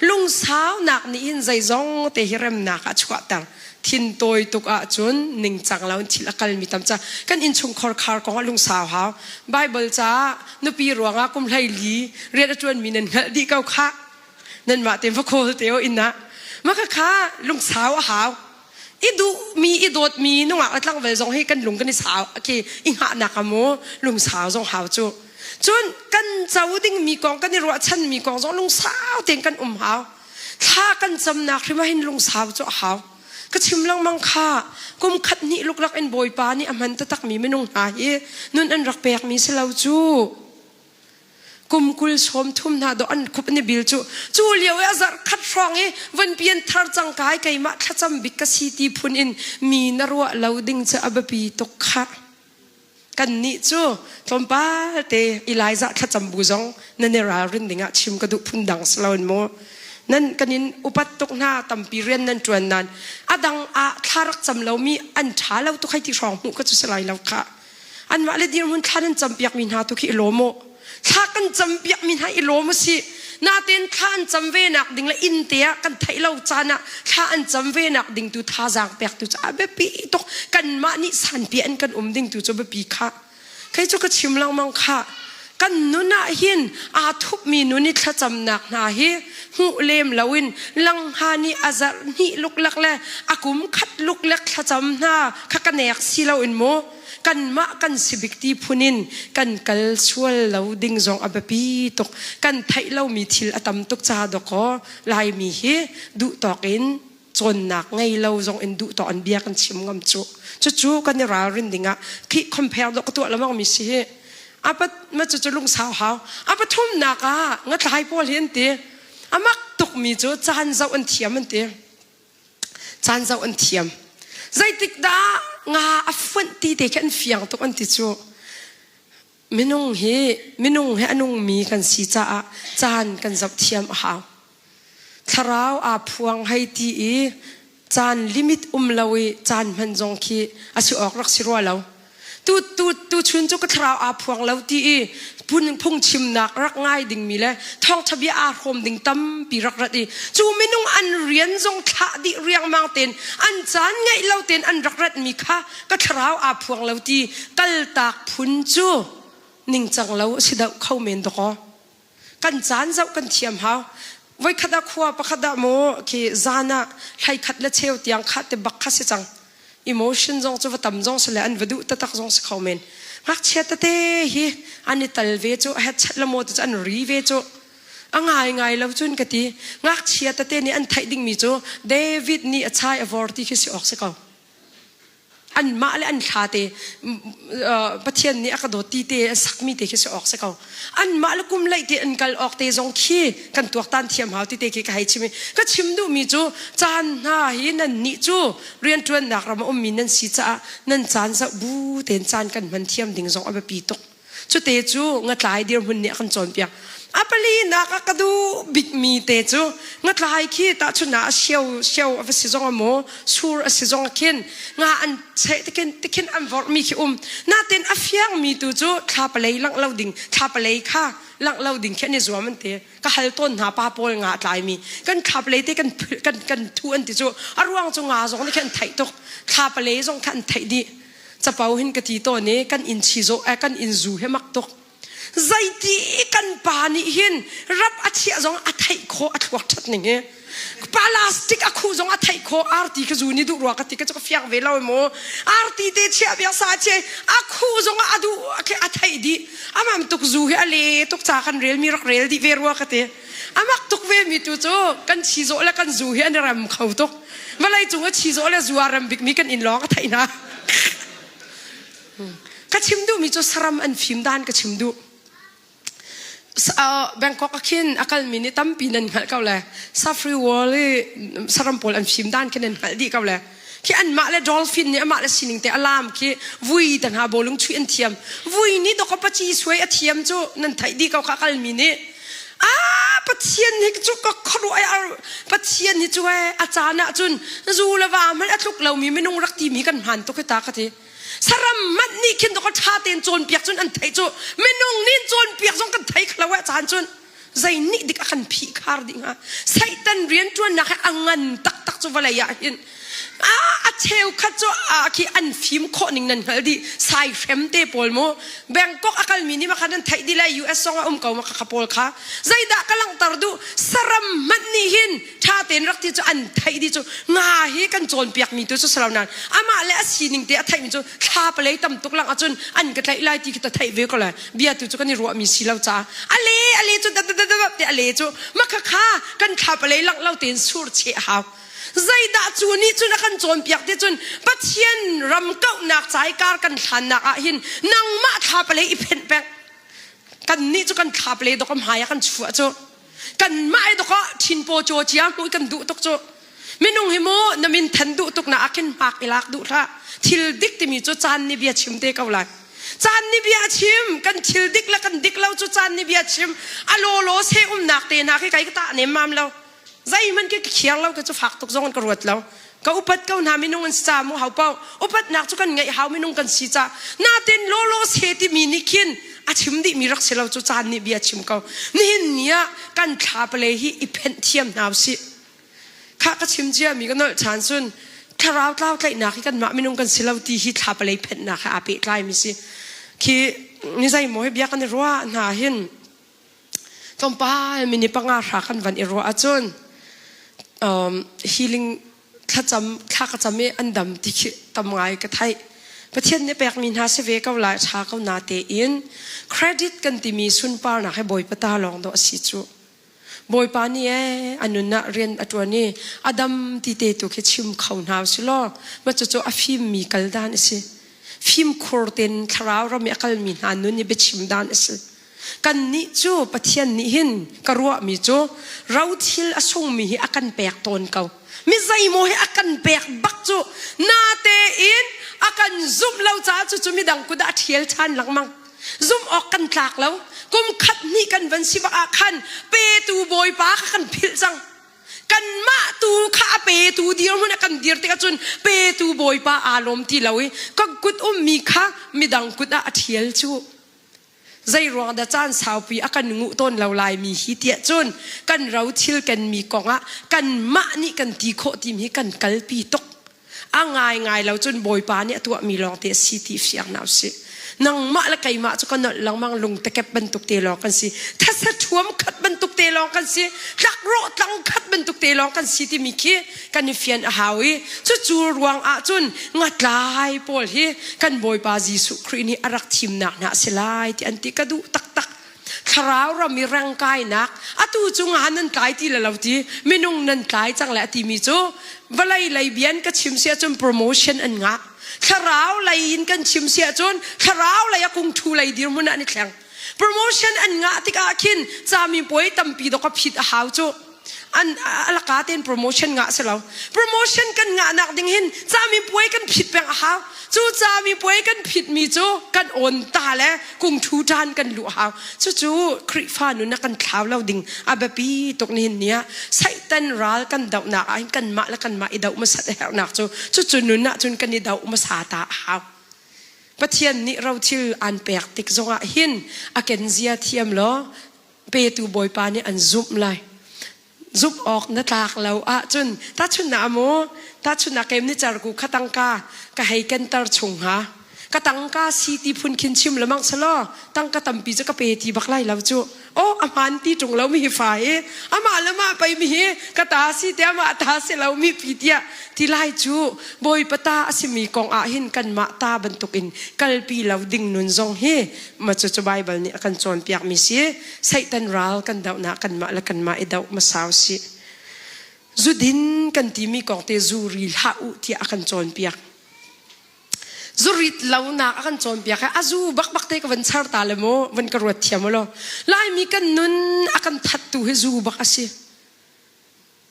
lungsaunak nih hin zeizong te hi remnak ah chuahter. Thin tawi tuk ahcun ningcang lo in thil a kalmi tam ca kan innchungkhar khar kong ah lungsau hau. Bible caah nupi ruangah kum 14 rian a ṭuanmi nan hngalh dih ko khah. Nanmah te va khawl te o inn ah. Mah khakha lungsau a hau. I duhmi i dawtmi nungak le tlangval zong hi kan lung kan i sau khi i hngahnak a mu lungsau zong hau cu. Cun kan co dingmi kong kan i ruahchanmi kong zong lungsau tein kan um hau. Thla kan camnak hrim ah hin lungsau cu a hau. Ka chim lengmang kha kum khat hnih luklak in Bawipa nih a hman taktakmi minung hna hi nun an rak pekmi si lo cu. Kum 30 sawmthum hna dawh an khup an i bil cu. Cu lio i a zarh khat hrawng i van pian thar cang kai keimah thlacam bik ka si ti phun in mi na ruah lo ding cu a biapi tuk khah. Kannih cu tlawmpal te Elijah thlacam bu zong nan i ralrin dingah chim ka duh phun dang si loin mu. Nan kan in upat tuk hna tampi rian nan ṭuan nan a dang ah thla rak cam lomi an ṭha lo tuk hei ti hrawng hmuh ka cu si lai lo khah. Anmah le dirhmun thla nan campiakmi hna tu khi i lawm u. Thla kan campiakmi hna i lawm u sih. Natein thla an cam ve nak ding le inn te ah kan theih lo caan ah thla an cam ve nak ding tu thazaang pek tu cu a biapi tuk. Kanmah nih sanpi an kan um ding tu cu biapi kha. Kei cu ka chim lengmang kha. Kan nun ah hin aa thupmi nun i thlacamnak hna hi hmuh lem loin langhngan i a zarh hnih luklak le a kum khat luklek thlacam hna kha ka nek si loin mu kanmah kan si bik ti phun in kan kal sual lo ding zong a biapi tuk. Kan theih lomi thil a tam tuk ca dawkaw Laimi hi duh tawk in cawnnak ngei lo zong in duh tawk in bia kan chim ngam cu. Cucu kan i ralrin ding ah khi compare dawh ka tuah lengmang mi si hi. Apat ma cucu lungsau hau. A pathumnak ah ngatlai pawl hi an ti. A mak tukmi cu caan zoh an thiam an ti. Caan zoh an thiam. Zeitik dah nga a fuanh ti te khi an fiang tuk an ti cu. Minung hi minung hi a nungmi kan si caah caan kan zoh thiam a hau. Thlarau aa phuang hei ti i caan limit um lo i caan hman zong khi a si awk rak si rua lo. Tu tu tu chun cu ka thlarau aa phuang lo ti i phun phungchimnak rak ngai dingmi le thawngṭha bia aa hrawm ding tampi rak rat i cu minung an rian zong thlah dih riangmang tein an caan ngeih lo tein an rak ratmi kha ka thlarau aa phuang lo ti kaltak phun cu ningcang lo a si deuh kho men dawkaw. Kan caan zoh kan thiam hau. Voikhat ah khua pakhat ah maw khi zan ah hlei khat le cheu tiang kha te bak kha si cang. Emotion zong cu va tam zong si le an va duh taktak zong si kho men. Ngakchia tete hi an i tal ve cu headset le maw te cu an ri ve cu. A ngai ngai lo cun ka ti. Ngakchia tete nih an theih dingmi cu David nih a chai a vor ti khi si awk si ko. Anmah le an thla te Pathian nih a ka dawt ti te a sakmi te khi si awk si ko. Anmah le kum leih te an kal awk te zong khi kan tuaktan thiam hau ti te khi ka hei chim i ka chim duhmi cu caan hna hi nan nih cu rianṭuannak ram a ummi nan si caah nan caan zoh bu tein caan kan hman thiam ding zong a biapi tuk. Cute cu ngatlai dirhmun nih a kan cawnpiak. A palinak a ka duh bikmi te cu ngatlai khi tahchun ah a sio sio a va si zong a maw sur a si zong ah khin nga an cheh tikhin tikhin an vorhmi khi um. Natin a fiangmi tu cu thla palei langh lo ding thla palei kha langh lo ding khi an i zuam an ti. Ka hal tawn hna pa pawl nga a tlaimi kan thla palei te kan kan kan thu an ti cu a ruang cu nga zong nih khin an theih tuk. Thla palei zong kha an theih dih. Capo hin ka ti tawn i kan inn chizaw eh kan inn zu hi mak tuk. Zeiti kan pa nih hin rap a chiah zong a theih khawh a thluak ṭhat ning hi. Plastic a khuh zong a theih khawh arti ka zu ni duh rua ka ti ka cu ka fiang ve lo mu. Arti te chiah biak sa che a khuh zong a duh a theih dih. Amam tuk zu hi a le tuk ca kan rel mi rak rel dih ve rua ka ti. Amak tuk ve mi tu cu kan chizawh le kan zu hi an i rem kho tuk. Vawlei cung a chizawh le zu a rem bikmi kan inn lawng a theih hna. Ka chim duhmi cu saram an fim dan ka chim duh. Bangkok ah khin a kalmi nih tampi nan hngalh ko le Safari World i saram pawl an fim dan khi nan hngalh dih ko le khi anmah le dolphin nih amah le sining te alam khi vui te hna bawlung chuih an thiam vui nih dawk paci suai a thiam cu nan theih dih ko kha kalmi nih a! Pathian hi cu ka khuaruah Pathian hi cu ee a caan ah cun zu le va hmanh a tluk lomi minung rak timi kan hmaan tuk hi ta ka ti. Saram hmanh nih khin ka ṭha tein cawnpiak cun an theih cu minung nih cawnpiak zong kan thei kho lo eh caan cun zei nih dik a kan phih khar dih hnga Satan rianṭuannak hi a ngan taktak cu vawlei ah hin a cheukhat cu khi an fim khawh ning nan hngalh dih saihrem te pawl mu Bangkok a kalmi nih makhan an theih dih lai US zong a um ko ma kha pawl kha zeidah ka langhter duh saram hmanh nih hin ṭha tein rak ti cu an theih dih cu nga hi kan cawnpiakmi tu cu si lo nain amah le a sining te a theihmi cu thla palei tam tuk lang ahcun an ka tlaih lai ti khi ta theih ve ko lai bia tu cu kan i ruahmi si lo caah a le a le cu dat te a le cu makha kha kan thla palei langh lo tein sur cheh hau zeidah cu nih cun a kan cawnpiak ti cun Pathian ram kauhnak cai kar kan hlannak ah hin nangmah thla palei i phenh peng kan nih cu kan thla palei dok hmai ah kan chuah cu kanmah i dok ah thin paw caw cia hmuh kan duh tuk cu minung hi mu na min than duh tuk na ah khin hmak i lak duh hlah thil dik timi cu caan nih bia chim te ko lai caan nih bia chim kan thil dik le kan dik lo cu caan nih bia chim a law law se umnak te hna khi kai ka tah nem mam lo zeihmanh khi ka khiar lo ka cu fak tuk zong in ka ruat lo ka upat ko hna minung an si ca mu hau pau upatnak cu kan ngeih hau minung kan si ca natin lawlaw se timi nih khin a chim dih mi rak si lo cu caan nih bia chim ko nihin ni ah kan thla pale hi i phenh thiam hna usih kha ka chim cia mi ka nolh chan cun thlarau tlau tlaihnak hi kanmah minung kan si lo ti hi thla palei phenhnak he aa pehtlai mi si khi ni zei maw hi bia kan i ruah hna hin Tlawmpal minute panga hra kan van i ruah ahcun um, healing thlacam thla ka cam i an dam ti khi tam ngai ka theih. Pathian nih pekmi hna si ve ko lai ṭha ko na tein credit kan timi sunparnak hi Bawipa ta lawng dawh a si cu. Bawipa nih ee a nun ah rian a ṭuan i a dam ti te tu khi chim kho hna usih law mah cucu a fimmi kal dan a si. Fimkhur tein thlarau ram i a kalmi hna nun i biachim dan a si. Kannih cu Pathian nih hin ka ruahmi cu rothil a sungmi hi a kan pek tawn ko. Mi zeimaw hi a kan pek bak cu natein a kan zumh lo caah cucu midang kut ah a ṭhial ṭhan lengmang. Zumh awk kan tlak lo. Kum khat hnih kan van si bak ah khan petu Bawipa kha kan philh cang. Kanmah tu kha a petu dirhmun a kan dir tikah cun petu Bawipa aa lawm ti lo i ka kut ummi kha midang kut ah a ṭhial cu. Zeiruang dah caan saupi a kan nguh tawn lo laimi hi tiah cun kan ro thil kenmi kongah kanmah nih kan ti khawh timi hi kan kalpi tuk. A ngaingai lo cun Bawipa nih a tuahmi lawngte a si ti fiang hna usih. Nangmah le keimah cu ka nolh lengmang lungtekep bantuk te lawng kan si. Thasa ṭhuam khat bantuk te lawng kan si. Tlakrawh tlang khat bantuk te lawng kan si timi khi kan i fian a hau i cucu ruang ah cun ngatlai pawl hi kan Bawipa Jesuh Khrih nih a rak thimnak hna a si lai ti an ti ka duh taktak thlarau ram i rengkainak atu cu nga nan tlai ti le lo ti minung nan tlai cang le a timi cu vawlei lei bian ka chim si ahcun promotion an ngah thlarau lei in kan chim si ahcun thlarau lei a kung thu lei dirhmun ah an i thleng promotion an ngah tikah khin cami puai tampi dok a phit a hau cu an alaka tein promotion ngah si lo promotion kan ngah nak ding hin cami puai kan phit peng a hau cu cami puai kan phit mi cu kan on ta le kung thu tan kan luh hau cucu Khrihfa nun ah kan thlau lo ding a biapi tuk ni hin ni ah Satan ral kan dohnak ah hin kanmah le kanmah i doh hmasat a herhnak cu cucu nun ah cun kan i doh hmasa ta a hau Pathian nih rothil aan pek tik zongah hin a kenzia thiam law petu Bawipa nih an zumh lai. Zumh awk na tlak lo ahcun tahchunhnak maw tahchunhnak kem ni carku kha tangka ka hei kenter chung hnga ka tangka si ti phun khin chim lemang selaw tangka tampi cu ka pe ti bak lai lo cu oh a hmaan ti ṭung lo mi hi fa hi amah le mah pei mi hi ka ta si te amah ta si lo mi pi tiah ti lai cu Bawipa ta a simi kong ah hin kanmah ta bantukin kalpi lo ding nun zong hi Ma cucu Baibal nih a kan cawnpiakmi si. Satan ral kan dohnak kanmah le kanmah i doh hmasa usih. Zudin kan timi kong te zu ri hlah u tiah a kan cawnpiak. Zurit lonak a kan cawnpiak i a zu bakbak te ka van char ta le mu van ka ruat thiam u law. Laimi kan nun a kan thattu hi zu bak a si.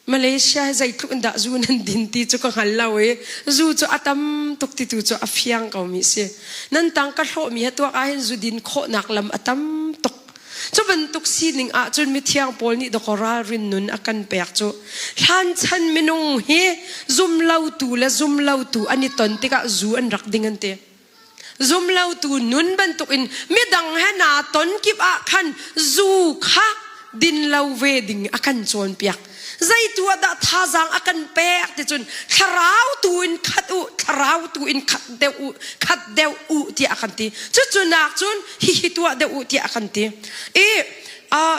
Malaysia hi zeitluk in dah zu nan din ti cu ka hngal lo i zu cu a tam tuk ti tu cu a fiang ko mi si. Nan tang ka hlawhmi he tuak ahhin zu din khawhnak lam a tam tuk. Cu bantuk sining ahcun mithiang Paul nih dawkaw ralrin nun a kan pek cu. Hlanchan minung hi zumlotu le zumlotu an i ton tikah zu an rak ding an ti. Zumlotu nun bantukin midang he naa ton kip ah khan zu kha din lo ve ding a kan cawnpiak. Zeitu ah dah thazaang a kan pek ti cun thlarau tu in khat u, thlarau tu in khat deuh u, khat deuh u tiah a kan ti. Cucu nak cun hihi tuah deuh u tiah a kan ti. I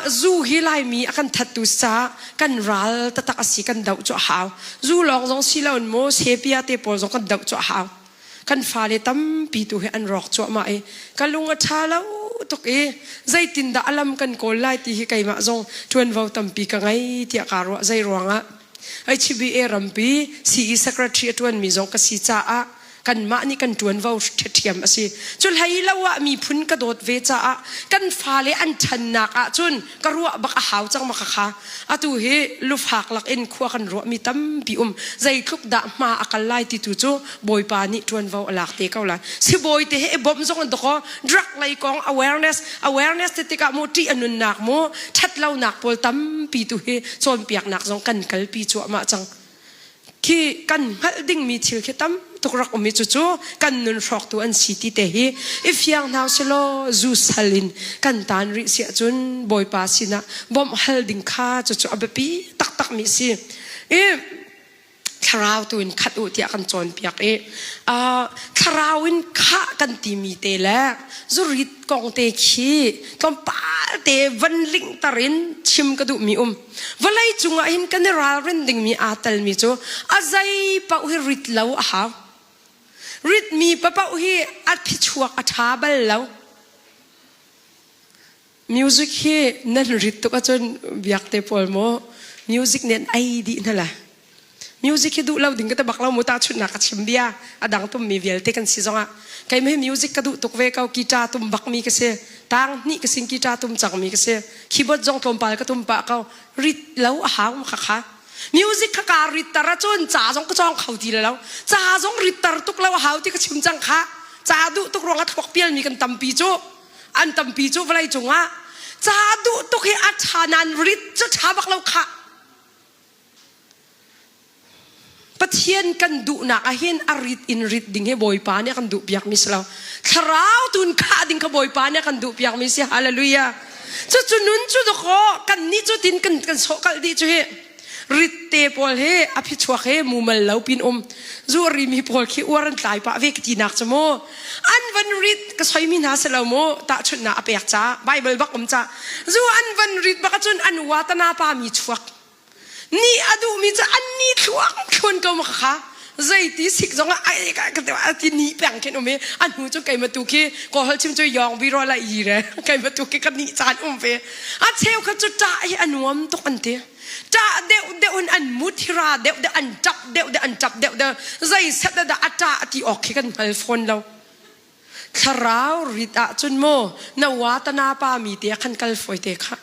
zu hi Laimi a kan thattu caah kan ral taktak a si kan doh cu a hau. Zu lawng zong si loin maw sepia te pawl zong kan doh cu a hau. Kan fale tampi tu hi an rawk cuahmah i ka lung a ṭha lo tuk i zeitindah a lam kan kawl lai ti hi keimah zong ṭuanvo tampi ka ngei tiah kaa ruah. Zei ruangah HBA rampi CE secretary a ṭuanmi zong ka si caah kanmah nih kan ṭuanvo ṭhiam a si. Cu hlei lo ah miphun ka dawt ve caah kan fale an ṭhannak ahcun ka ruah bak a hau cang ma kha atu hi lufak lak in khua kan ruahmi tampi um. Zeitluk dah hma a kal lai ti tu cu Bawipa nih ṭuanvo a lak te ko lai. Sibawi te he i bawmh zong an dawk drug lei kong awareness awareness ti tikah mu ṭih a nunnak mu ṭhatlonak pawl tampi tu hi cawnpiaknak zong kan kalpi cuahmah cang. Khi kan hngalh dingmi thil khi tam tuk rak um i cucu kan nun hrawktu an si ti te hi i fiang hna silaw zu sal in kan tan rih si ahcun Bawipa sinah bawmh hal ding kha cucu a biapi taktakmi si. I thlarau tu in khat u tiah kan cawnpiak i thlarau in khah kan timi te le zurit kong te khi tlawmpal te van lingter in chim ka duhmi um. Vawlei cungah hin kan i ralrin dingmi aa telmi cu a zei paoh hi rit lo a hau. Ritmi paoh hi a phichuak a ṭha bal lo. Music hi nan rit tuk ahcun biakte pawl maw music nih an ei dih hna la. Music hi duh lo ding ka ti bak lo mu tahchunhnak ka chim bia a dang tummi vialte kan si zongah keimah hi music ka duh tuk ve ko guitar tum bakmi ka si tang hnih ka sin guitar tum cangmi ka si keyboard zong tlawmpal ka tum pah ko rit lo a hau kha kha music kha ka rit tar ahcun ca zong ka cawng kho ti lo ca zong rit tar tuk lo a hau ti ka chim cang kha ca duh tuk ruangah thluak pialmi kan tampi cu an tampi cu vawlei cungah ca duh tuk hi a ṭha nain rit cu ṭha bak lo khah. Pathian kan duhnak ah hin a rit in rit ding hi Bawipa nih a kan duhpiakmi si lo. Thlarau tun khah ding kha Bawipa nih a kan duhpiakmi si. Hallelujah. Cucu nun cu dakaw kan nih cu tin kan kan sawhkalh dih cu hi. Rit te pawl hi a phichuak hi mumal lo pin um. Zu a rimi pawl khi uar an tlai pah ve ka tinak cu mu. An van rit ka soimi hna si lo mu. Tahchunhnak a pek ca Bible bak um ca. Zu an van rit bak ahcun an watana pa mi chuak. Nih a duhmi cu an ni thluang thluan ko ma kha zeiti sik zong ah ai ka ka ti ni peng khin um i a hnu cu keimah tu khi kawhol chim cu yong bi ro la i re keimah tu khi ka ni caan um ve a cheu kha cu ṭah hi a nuam tuk an ti ṭah deuh deuh in an muthira deuh deuh an ṭap deuh deuh an ṭap deuh deuh zei set dah a ṭah ti awk khi kan hngal fawn lo thlarau rit ah cun mu na watana pa mi te khan kal foi te kha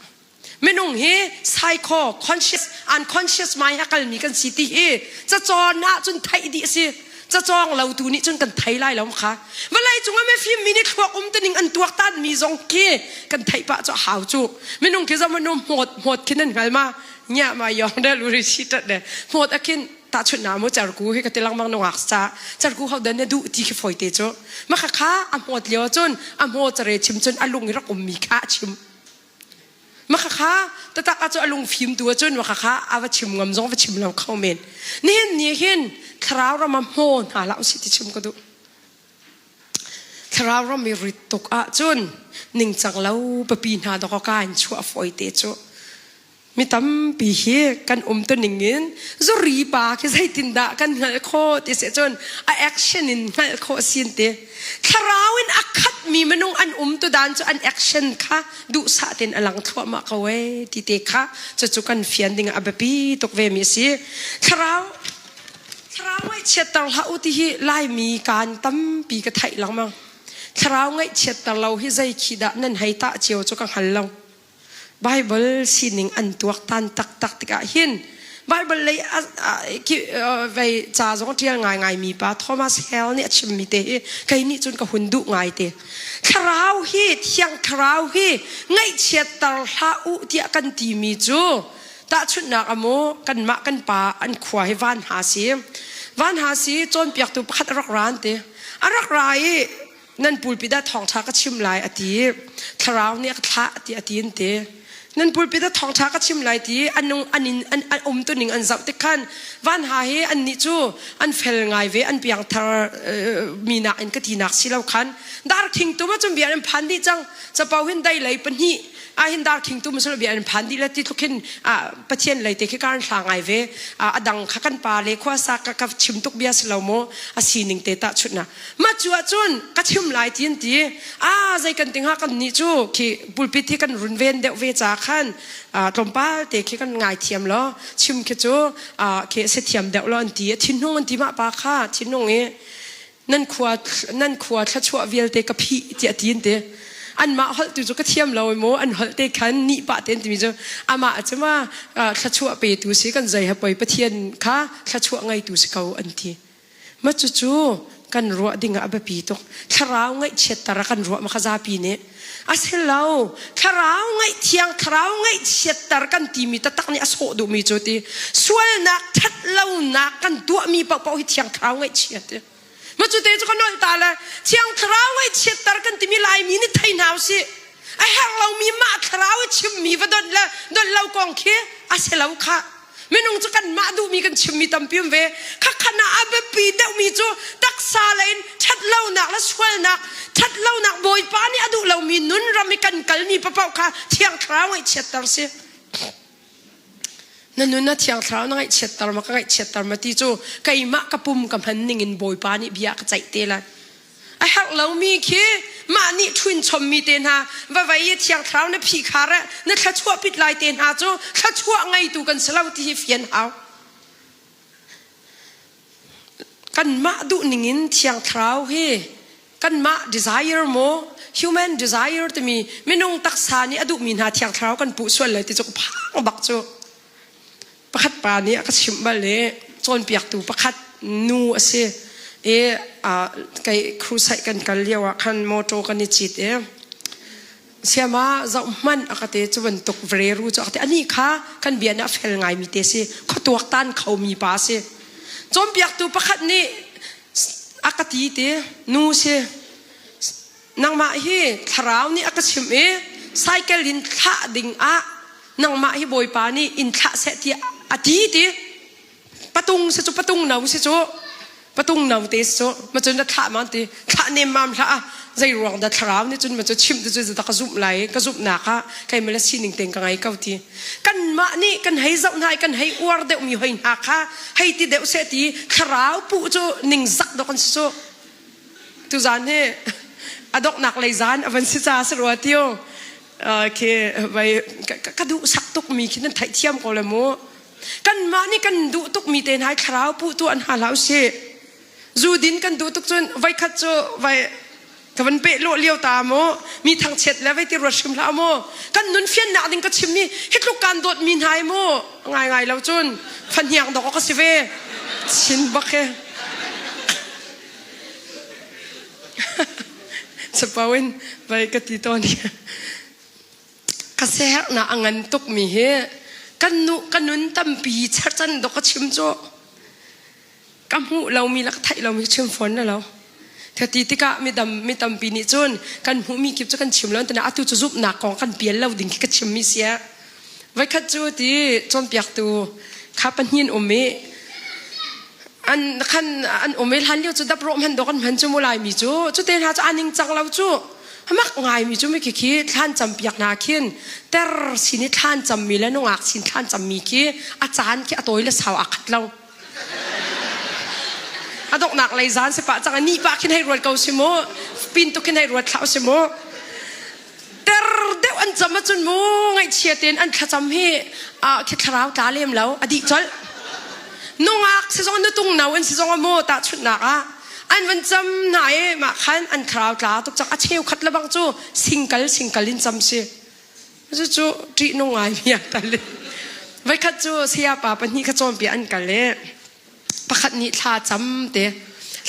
Minung hi psycho, conscious, unconscious mind a kalmi kan si ti hi cacawn ahcun theih dih a si. Cacawng lo tu nih cun kan thei lai lo kha. Vawlei cungah mifim mi nih thluak um tining an tuaktan mi zong khi kan theih pah cu a hau cu. Minung khi zong nu hmawt hmawt khin an hngal ma nya ma yong de lu ri si tat de hmawt akhin tahchunhnak mu cerku hi ka ti lengmang nungak ca cerku ho dan na duh ti khi foi te cu ma kha kha a hmawt lio cun a hmaw care chim cun a lung i rak um mi kha a chim Makhakha tatak ah cu a lungfim tu ahcun makhakha a va chim ngam zong va chim lo kho men. Nihin ni hin thlarau ram ah hmaw hna hlah usih ti chim ka duh. Thlarau ram i rit tuk ahcun ningcang lo papi hna dawk ka in chuah fawi te cu. Mi tampi hi kan umtuning in zuri pa khi zeitindah kan hngalh khawh ti si cun a action in hngalh khawh sin ti. Thlarau in a khatmi minung an umtu dan cu an action kha duhsah tein a lang thluahmah ko ee ti te kha cucu kan fian ding ah a biapi tuk ve mi a si. Thlarau thlarau ngaihchiatter hlah u ti hi Laimi kaan tampi ka theih lengmang. Thlarau ngaihchiatter lo hi zei khi dah nan hei tah cio cu ka hngal lo. Baibal sining an tuaktan taktak tikah hin Bible lei vei ca zong ṭial ngaingai mi pa Thomas Hale nih a chimmi te hi kei nih cun ka hun duh ngai te. Thlarau hi thiang thlarau hi ngaihchiatter hlah u tiah kan timi cu tahchunhnak ah maw kanmah kan pa an khua hi van ha si. Van ha si cawnpiaktu pakhat a rak ra an ti. A rak ra i nan pulpit ah thawngṭha ka chim lai a ti thlarau nih a ka thlah ti a ti an ti nan pulpit ah thawngṭha ka chim lai ti an an in an an um tuning an zoh tik khan van ha hi an nih cu an fel ngai ve an piangthar mi nak in ka ti nak si lo khan dar khing tum ah cun bia an phan dih cang capo hin dai lei pahnih ah hin dar khing tum sul bia an phan dih le ti tluk hin pathian lei te khi kan hla ngai ve a dang kha kan pa le khua sa ka ka chim tuk bia si lo maw a sining te ta chut na Mah cu ahcun ka chim lai ti an ti. Ah zei kan ti hnga kan nih cu khi pulpit hi kan runven deuh ve ca khan tlawmpal te khi kan ngaithiam law chim khi cu khi a si thiam deuh lo an ti. A thinhung an ti mah pa kha thinhung i nan khua nan khua thluachuah vialte ka phih tiah ti an ti. Anmah holh tu cu ka thiam lo mu an holh te khan nih pah te an timi cu amah cu ma thluachuah petu si kan zei ha poi Pathian kha thluachuah ngeitu si ko an ti. Mah cucu kan ruah ding ah a biapi tuk. Thlarau ngaihchiatter a kan ruah ma kha zapi nih. A si lo. Thlarau ngaihthiang, thlarau ngaihchiatter kan timi taktak nih a sawh duhmi cu ti. Sualnak, ṭhatlonak kan tuahmi paohpaoh hi thiang thlarau ngaihchiat ti. Mah cu te cu ka nolh ta le thiang thlarau ngaihchiatter kan timi Laimi nih thei hna usih. A herh lomi mah thlarau i chimmi va donh le donh lo kong khi a si lo khah. Minung cu kanmah duhmi kan chimmi tampi um ve. Khakhan ah a biapi deuhmi cu taksa lei in ṭhatlonak le sualnak, ṭhatlonak Bawipa nih a duh lomi nun ram i kan kalmi paoh kha Thiang Thlarau ngaihchiatter si. Na nun ah Thiang Thlarau na ngaihchiatter ma ka ngaihchiatter ma ti cu keimah ka pum ka hman ning in Bawipa nih bia ka ceih te lai. A herh lomi khi mah nih ṭhuin chommi te hna va vei i Thiang Thlarau na phihkhar ah na thluachuah pit lai te hna cu thluachuah ngeitu kan si lo ti hi fian hau. Kanmah duh ningin Thiang Thlarau hi kanmah desire maw human desire timi minung taksa nih a duhmi hna Thiang Thlarau kan puh sual lai ti cu ka phang bak cu. Pakhat pa nih a ka chimh bal i cawnpiaktu pakhat nu a si i kei crusade kan kal lio ah khan motor kan i cit i siama zoh hmanh a ka ti cu bantuk vreru cu a ka ti anih kha kan bia nih a fel ngaimi te si khuatuak tan khomi pa a si cawnpiaktu pakhat nih a ka ti ti nu si nangmah hi thlarau nih a ka chimh i cycle in thlah ding ah nangmah hi bawipa nih in thlah seh tiah a ti ti patung si cu patung no si cu patung no te si cu ma cun na thlah ma ti thlah nem mam hlah ah zei ruang dah thlarau nih cun ma cu chimh tu cu ka zumh lai ka zumhnak ah kei ma le sining ten ka ngai ko ti kanmah nih kan hei zoh hna i kan hei uar deuh mi hoi hna kha hei ti deuh seh ti thlarau puh cu ning zak dok an si cu Tuzaan hi a donghnak lei zaan a van si ca si rua tiu. Khi vai ka duh sak tuk mi khi nan theihthiam ko le mu. Kanmah nih kan duh tuk mi te hna hi thlarau puh tu an ha hlah usih. Zu din kan duh tuk cun voikhat cu vai ka van peh lawh lio ta mu mi thangchiat le vai ti ruat hrim hlah mu kan nun fiannak ding ka chim mi hi tluk kan dawt mi hna hi mu ngai ngai lo cun fahniang dok ka si ve chin bak he Capo in vai ka ti tawn hi. Ka siaherhnak a ngan tukmi hi kan nu ka nun tampi cherchan dok ka chim cu ka hmuh lomi le ka theih lomi ka chim fawn na lo. Ka ti tikah midam mi tampi nih cun kan hmuhmi kip cu kan chim lo tina atu cu zumhnak kong kan pial lo ding khi ka chimmi si ah Voikhat cu ti cawnpiaktu kha pahnih um i an khan an um i hlan lio cu dap rawh hman dawk an hman cu mu laimi cu cute hna cu a ningcang lo cu mak ngaimi cu mi khi khi thlan campiak hna khin ter sin i thlan cammi le nungak sin thlan cammi khi a caan khi a tawi le sau aa khat lo a donghnak lei zan si pah cang a nih pah khin hei ruat ko si mu pin tuk khin hei ruat thlau si mu ter deuh an cam ahcun mu ngaihchia tein an thlacam hi khi thlarau tla lem lo a dih colh nungak si zong nutung no an si zong mu tahchunhnak ah an van cam hna i mah khan an thlarau tla tuk cang a cheukhat le bang cu singkal singkal in cam si cucu ṭih nung ngai mi ah tal. Voikhat cu sayapa pahnih kha cawnpiak an kal i pakhat nih thla cam te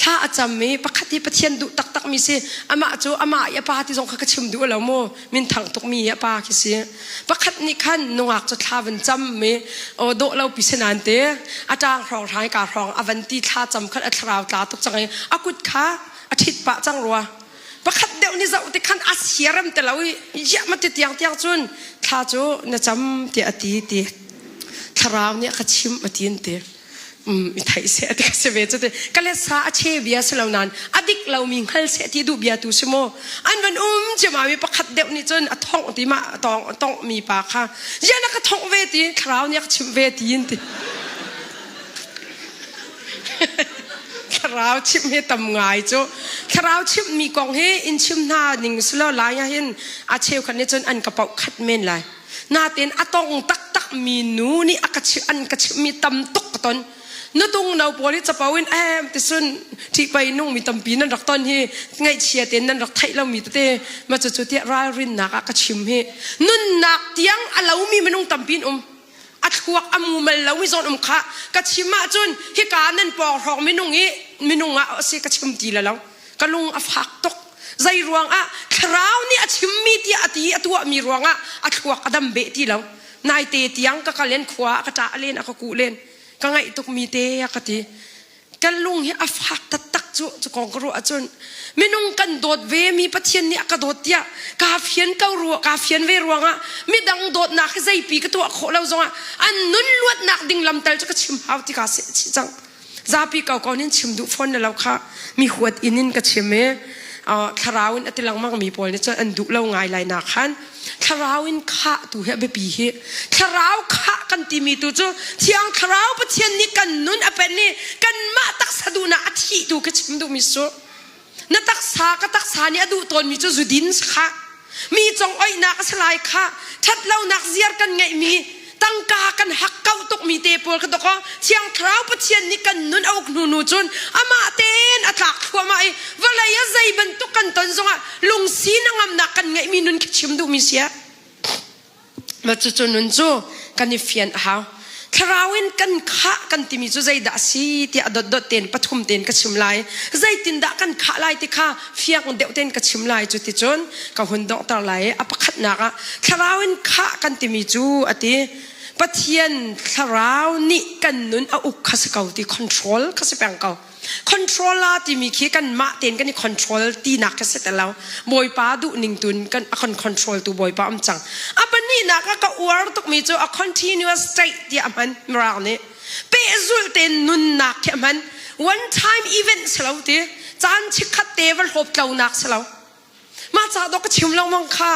thla a cam i pakhat hi Pathian duh taktak mi si amah cu amah i a pa ti zong kha ka chim duh lo mu minthang tuk mi a pa khi si pakhat nih khan nungak cu thla van cam mi aw dawh lo pi si nan te a ṭang hrawng hrang ka hrawng a van ti thla cam khan a thlarau tla tuk cang i a kut kha a ṭhit pah cang rua pakhat deuh nih zoh ti khan a siarem te lo i ya ma ti tiang tiang cun thla cu na cam tiah a ti ti thlarau nih a ka chimh a ti an ti um i theih seh ti ka si ve cu ti ka let sa a che bia si lo nain a dik lomi hngal seh ti duh bia tu si mu an van um ciama mi pakhat deuh nih cun a thongh ti ma tong tongh mi pa kha ya na ka thongh ve ti thlarau nih a ka chimh ve ti in ti Thlarau chimh hi tam ngai cu. Thlarau chimhmi kong hi in chim hna ning silo lai ah hin a cheukhat nih cun an ka pauh khat men lai. Natin a tong taktak mi nu nih a ka chimh an ka chimhmi tam tuk ka ton. Nutung no pawl hi capo in em ti sun ṭihpei nung mi tampi nan rak ton hi ngaihchia tein nan rak theih lomi tete ma cucu tiah ralrinnak ah ka chim hi nunnak tiang a lomi minung tampi an um. A thluak a mumal lomi zawn um kha ka chim ahcun hika nan pawng hrawng minung i minung ah a si ka chim ti la lo. Ka lung a fak tuk. Zei ruangah thlarau nih a chimmi tiah a ti a tuahmi ruangah a thluak a dam beh ti lo. Naite tiang ka kal in khua a ka ṭah len a ka kuh len. Ka ngaih tukmi te a ka ti. Kan lung hi a fak taktak cu cu kong ka ruah ahcun minung kan dawt ve mi Pathian nih a ka dawt tiah kaa fian ko ruah kaa fian ve ruangah midang dawtnak hi zeipi ka tuah khawh lo zongah an nun luatnak ding lam tal cu ka chim hau ti kaa seh cang zapi ko ko nin chim duh fawn na lo kha mi huat in in ka chim i thlarau in a ti lengmang mi pawl nih cun an duh lo ngai lai na khan thlarau in khah tu hi a biapi hi thlarau khah kan timi tu cu thiang thlarau pathian nih kan nun a pen i kanmah taksa duhnak a thih tu ka chim duhmi su na taksa ka taksa nih a duh tawnmi cu zudin kha mi cong oihnak a si lai kha ṭhatlonak ziar kan ngeihmi tangka kan hakkauh tukmi te pawl ka dok thiang thlarau pathian nih kan nun a uk hnu nu cun amah tein a tlak thluahmah i vawlei a zei bantuk kan ton zongah lungsi na ngamnak kan ngeihmi nun khi chim duhmi sia ma cucu nun cu kan i fian a hau thlarau in kan khah kan timi cu zeidah a si tiah dotdot tein pathum tein ka chim lai zeitindah kan khah lai ti kha fiang deuh tein ka chim lai cu ti cun ka hun donghter lai i a pakhatnak ah thlarau in khah kan timi cu a ti Pathian thlarau nih kan nun a uk kha si ko ti control kha si peng ko control la timi khi kan mah tein kan i control tinak kha si te lo bawipa duh ning tun kan a kan control tu bawipa um cang a pahnihnak ah ka uar tukmi cu a continuous state tiah a hman mirang nih pehzulh tein nunnak khi a hman one time event si lo ti caan chikkhat te va hlawp tlonak si lo mah ca dawh ka chim lengmang kha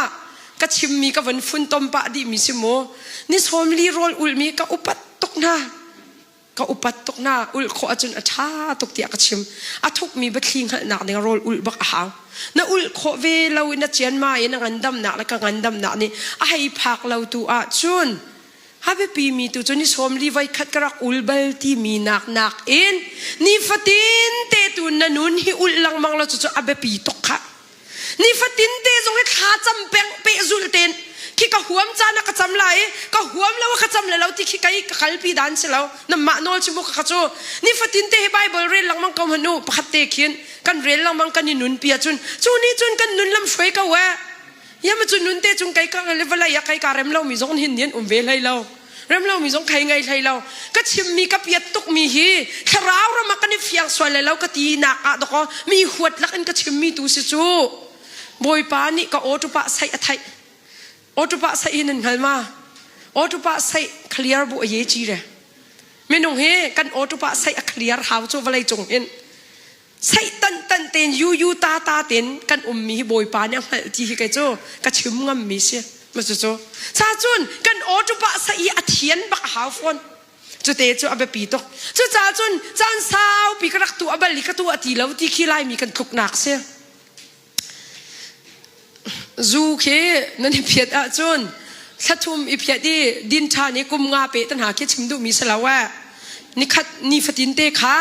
ka chimmi ka van funtom pah dihmi si mu ni sawm li rawl ulmi ka upat tuk hna ka upat tuk na ulh khawh ahcun a ṭha tuk tiah ka chim a thukmi biathli hngalhnak ding rawl ulh bak a hau na ulh khawh ve lo in na cianma in na ngandamnak le ka ngandamnak nih a hei phak lo tu ahcun a biapi mi tu cu ni sawm li voi khat ka rak ul bal timi nak nak in nifatin te tu na nun hi ulh lengmang lo cu a biapi tuk kha Nifatin te zong hi thla cam peng pehzulh ten khi ka huam caan ah ka cam lai i ka huam lo ka cam le lo ti khi kai ka kalpi dan si lo namah nawl chi mu ka cu nifatin te hi Bible rel lengmang ko hmanh u pakhat te khin kan rel lengmang kan i nun pi ahcun cu ni cun kan nun lam hruai ko eh yama cu nun te cung kai ka le vawlei ah kai ka rem lo mi zong hin nian um ve hlei lo rem lo mi zong khai ngei hlei lo ka chimmi ka piat tukmi hi thlarau ram ah kan i fiang sual le lo ka ti nak ah dakaw mi huat lak in ka chimmi tu si cu bawipa nih ka aw tupa saih a theih aw tupa saih hi nan hngal ma aw tupa saih clear bu a ye chi re minung hi kan aw tupa saih a clear hau cu vawlei cung hin saih tan tan ten yu yu ta ta ten kan ummi hi bawipa nih a hngalh ti hi kei cu ka chim ngammi si ma cu cu sa cun kan aw pa sa i a thian bak a hau fawn cute cu a biapi tuk cucaah cun caan saupi ka rak tu a bal i ka tu a ti lo ti khi laimi kan tluknak si Zu khi nan i phiat ahcun thlathum i phiat i din ṭhan i kum nga pe te hna khi chim duhmi si lo eh. Nikhat nifatin te kha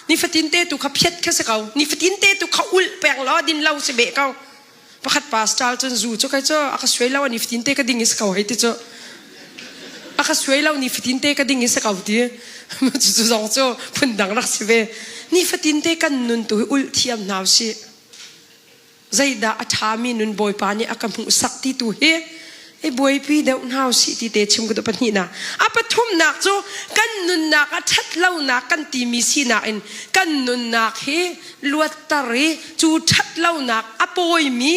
nifatin te tu kha phiat kha si ko. Nifatin te tu kha ulh peng law din lo si beh ko. Pakhat pastor cun zu cu kai cu a ka suai lo nifatin te ka ding i si ko hei ti cu. A ka suai lo nifatin te ka ding i si ko ti. Cucu zong cu phundang rak si ve. Nifatin te kan nun tu hi ulh thiam hna usih. Zeidah a ṭhami nun Bawipa nih a ka hmuhsak ti tu hi i buaipi deuh hna usih ti te chim ka duh pahnihnak. A pathumnak cu kan nunnak a ṭhat lonak kan timi sinak in kan nunnak hi luatter i cu ṭhat lonak a pawimi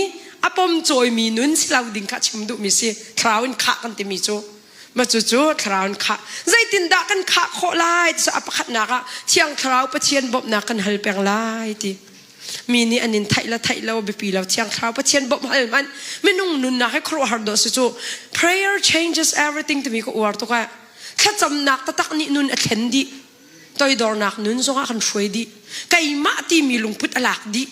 a pomcawimi nun si lo ding kha chim duhmi si. Thlarau in khah kan timi cu. Mah cucu thlarau in khah. Zeitindah kan khah khawh lai? Ti a pakhatnak ah Thiang Thlarau Pathian bawmhnak kan hal peng lai ti. Mi nih an in theih le theih lo biapi lo Thiang Thlarau Pathian bawmh hal hmanh minung nunnak hi khuaruahhar dawh si cu. Prayer changes everything timi ka uar tuk ah thlacamnak taktak nih nun a thlen dih. Toidornak nun zongah kan hruai dih. Keimah timi lungput a lak dih.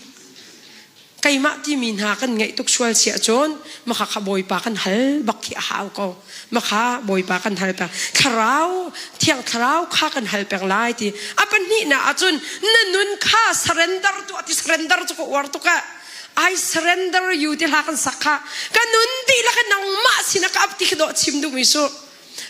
Keimah timi hna kan ngeih tuk sual si ahcun makha kha Bawipa kan hal bak khi a hau ko. Makha Bawipa kan hal peng. Thlarau, Thiang Thlarau kha kan hal peng lai ti. A pahnihnak ahcun na nun kha surrender tuah ti surrender cu ka uar tuk ah. I surrender you ti hla kan sak kha. Ka nun dihlak in nangmah sinah ka ap ti khi dawh chim duhmi su.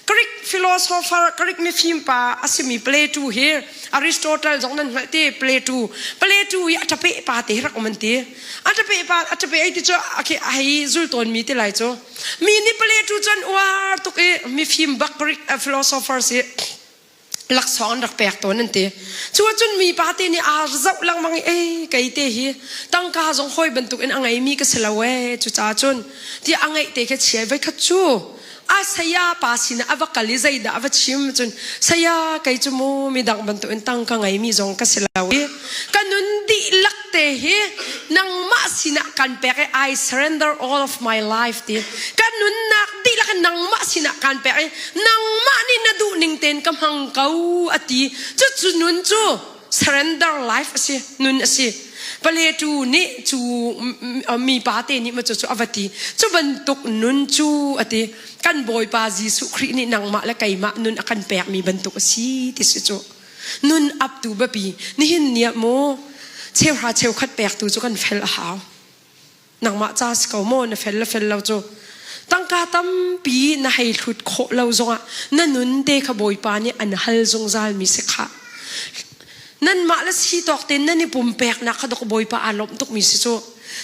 Greek philosopher, Greek mifim pa a simi Plato hi Aristotle zong nan hngalh te Plato. Plato hi a ṭape pa te rak um an ti. A ṭape pa a ṭape ei ti cu a hei zul tawn mi ti lai cu. Mi nih Plato cu an uar tuk i mifim bak Greek philosophers hi laksawng an rak pek tawn an ti. Cu ahcun mi pa te nih aa zoh lengmang i ei kei te hi tangka zong hawi bantuk in a ngeimi ka si lo ee cucaah cun tiah a ngeih te kha chia voikhat cu a saya pa sinah a va kal i zeidah a va chim cun saya kei cu mu midang bantuk in tangka ngeimi zong ka si lo i ka nun dihlak te hi nangmah sinah kan pek i I surrender all of my life ti ka nunnak dihlak in nangmah sinah kan pek i nangmah nih na duh ning tein ka hmang ko a ti cucu nun cu surrender life a si nun a si paletu nih cu mi pa te nih ma cu cu a va ti cu bantuk nun cu a ti kan bawipa Jesuh Khrih nih nangmah le keimah nun a kan pekmi bantuk a si ti si cu nun aptu biapi nihin ni ah mu cheuhra cheukhat pektu cu kan fel a hau nangmah ca si ko maw na fel le fel lo cu tangka tampi na hei hlut khawh lo zongah na nun te kha bawipa nih an hal zungzal mi si khah nanmah le si tawk tein nan i pumpeknak kha dok bawipa aa lawmh tukmi si cu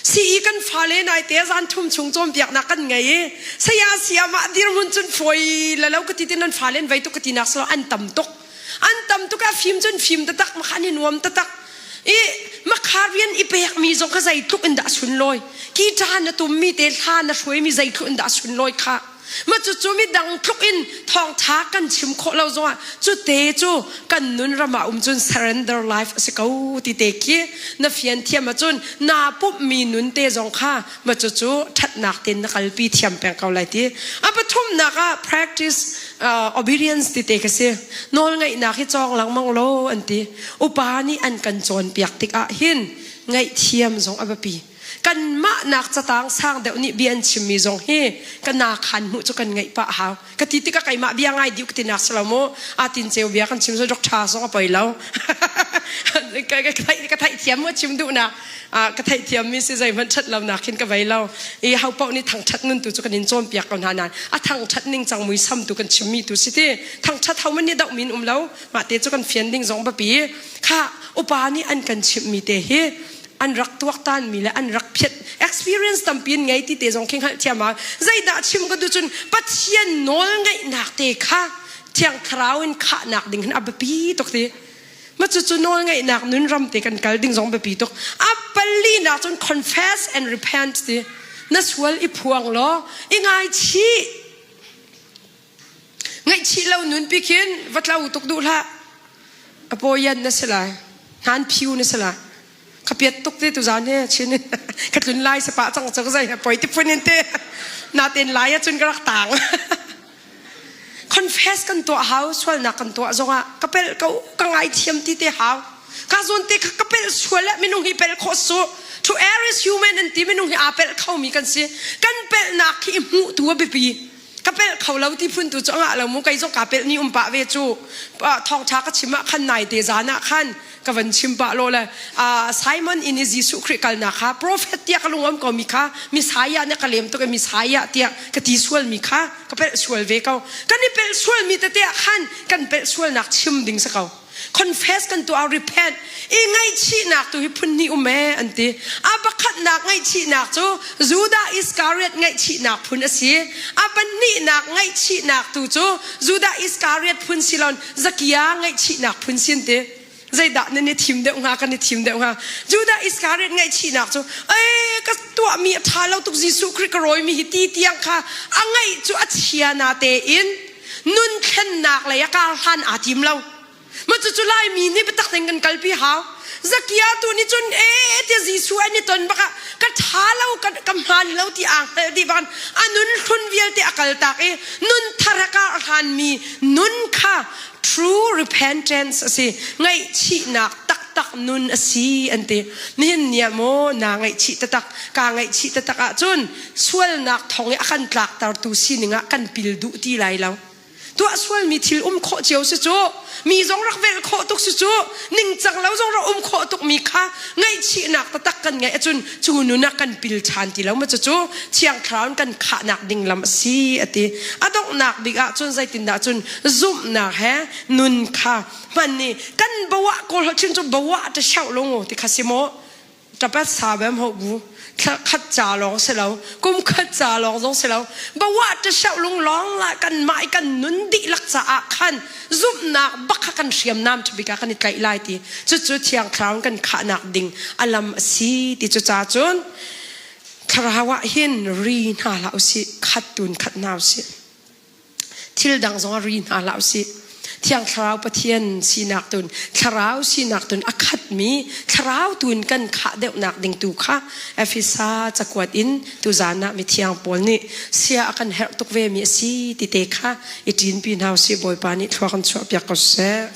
si i kan fale nai te zan thum chung cawnpiaknak kan ngei i saya siamah dirhmun cun fawi la lo ka ti ti nan fale an vei tuk ka ti nak silo an tam tuk an tam tuk a fim cun fim taktak makha an i nuam taktak i makha rian i pekmi zong kha zeitluk in dah sunlawi ki ṭa na tummi te hla na hruaimi zeitluk in dah sunlawi kha ma cucu midang tluk in thawngṭha kan chim khawh lo zongah cu te cu kan nun ram ah um cun surrender life a si ko ti te khi na fian thiam ahcun naa pumhmi nun te zong kha ma cucu ṭhatnak tein na kalpi thiam peng ko lai ti a pathumnak ah practice obedience ti te ka si nawlngaihnak hi cawng lengmang law an ti upa nih an kan cawnpiak tikah hin ngaihthiam zong a biapi kanmah nak catang sang deuh nih bia an chimmi zong hi ka na khan hmuh cu kan ngaih pah hau ka ti tikah keimah bia ngai diu ka ti nak si lo mu a tin ceu bia kan chim so dok tha zong a poi lo ka theih thiam mu chim duh nak ka theih thiam mi si zeihmanh ṭhat lo nak khin ka vei lo i ho paoh nih thangṭhat nun tu cu kan in cawnpiak ko hna nain a thangṭhat ning cang muisam tu kan chimmi tu si ti thangṭhat ho man nih doh min um lo mah te cu kan fian ding zong biapi kha upa nih an kan chimhmi te hi an rak tuaktan mi le an rak phiat experience tampi in ngei ti te zong khi hngalh thiam ah zeidah chim ka duh cun Pathian nawl ngeihnak te kha thiang thlarau in khahnak ding hin a biapi tuk ti ma cucu nawl ngeihnak nun ram te kan kal ding zong biapi tuk a pali nak cun confess and repent ti na sual i phuang law i ngaichih Ngaihchih lo nun pi khin va tlo tuk duh hlah. A pawian na si lai. Hnan phiu na si lai. Ka piat tuk te tuzan he chin in ka tlun lai sapa cang cang zai poi ti phun in te natin lai ahcun ka rak tang. Confess kan tuah hau sualnak kan tuah zongah ka pel ko ka ngaithiam ti te hau. Ka zawn te kha ka pel sual le minung hi pel khawh su. To err is human an ti minung hi aa pel khomi kan si. Kan pelnak hi hmuh tu a biapi. Ka pelh kho lo ti phun tu cu a ngah lo mu kei zong kaa pelh ni um pah ve cu. Thawngṭha ka chim ah khan nai te zan ah khan ka van chim pah lo le Simon inn i Jesuh Khrih kalnak kha prophet tiah ka lung um ko mi kha Messiah nih ka lem tuk i Messiah tiah ka ti sual mi kha ka pelh sual ve ko. Kan i pelh sual mi tete ah khan kan pelh sualnak chim ding si ko. Confess kan tuah repent i ngaihchihnak tu hi phun hnih um ee an ti. A pakhatnak ngaihchihnak cu Judah Iscariot ngaihchihnak phun a si. A pahnihnak ngaihchihnak tu cu Judah Iscariot phun silon Zakia ngaihchihnak phun sin ti. Zeidah nan i thim deuh hnga kan i thim deuh hnga. Judah Iscariot ngaihchihnak cu ei ka tuahmi a ṭha lo tuk Jesuh Khrih ka rawimi hi ti tiang kha a ngaih cu a chia na tein nun thlennak lei ah kar hlan aa tim lo. Ma cucu Laimi nih biatak tein kan kalpi hau. Zakia tu nih cun ee tiah Jesuh an i ton bak ah ka ṭha lo ka, ka hmaan lo ti aa hngalh dih bak a nun hlun vialte a kaltak i nun thar a kar hlanmi nun kha true repentance a si ngaihchihnak taktak nun a si an ti nihin ni ah maw naa ngaihchih taktak kaa ngaihchih taktak ahcun sualnak thong i a kan tlaktertu sining ah kan pil duh ti lai lo tuah sualmi thil um khawh cio si cu mi zong rak velh khawh tuk si cu ningcang lo zong rak um khawh tuk mi kha ngaihchihnak taktak kan ngeih ahcun cu nun ah kan pil ṭhan ti lo ma cucu thiang thlarau in kan khahnak ding lam a si a ti a donghnak bik ah cun zeitindah cun zumhnak he nun kha hman ni kan bawah kawl holh chin cu bawah ta shau lo ti kha si maw Tapat sa bem ho bu thla khat ca lawng si lo kum khat ca lawng zong si lo bawa ta shau lung lawng la kan mah i kan nun dihlak caah khan zumhnak bak kha kan hriamnam ṭhabik ah kan i tlaih lai ti cucu thiang thlarau kan khahnak ding a lam a si ti cu ca cun thlarau ah hin ri hna hlah usih khat tun khat hna usih Thil dang zong ah ri hna hlah usih. Thiang Thlarau Pathian sinak tun Thlarau sinak tun a khatmi Thlarau tu in kan khah deuhnak ding tu kha Efesa cakuat in tuzan ah mithiang Paul nih sia a kan herh tuk ve mi a si ti te kha i ṭinpi hna usih Bawipa nih thlua kan chuahpiak ko seh.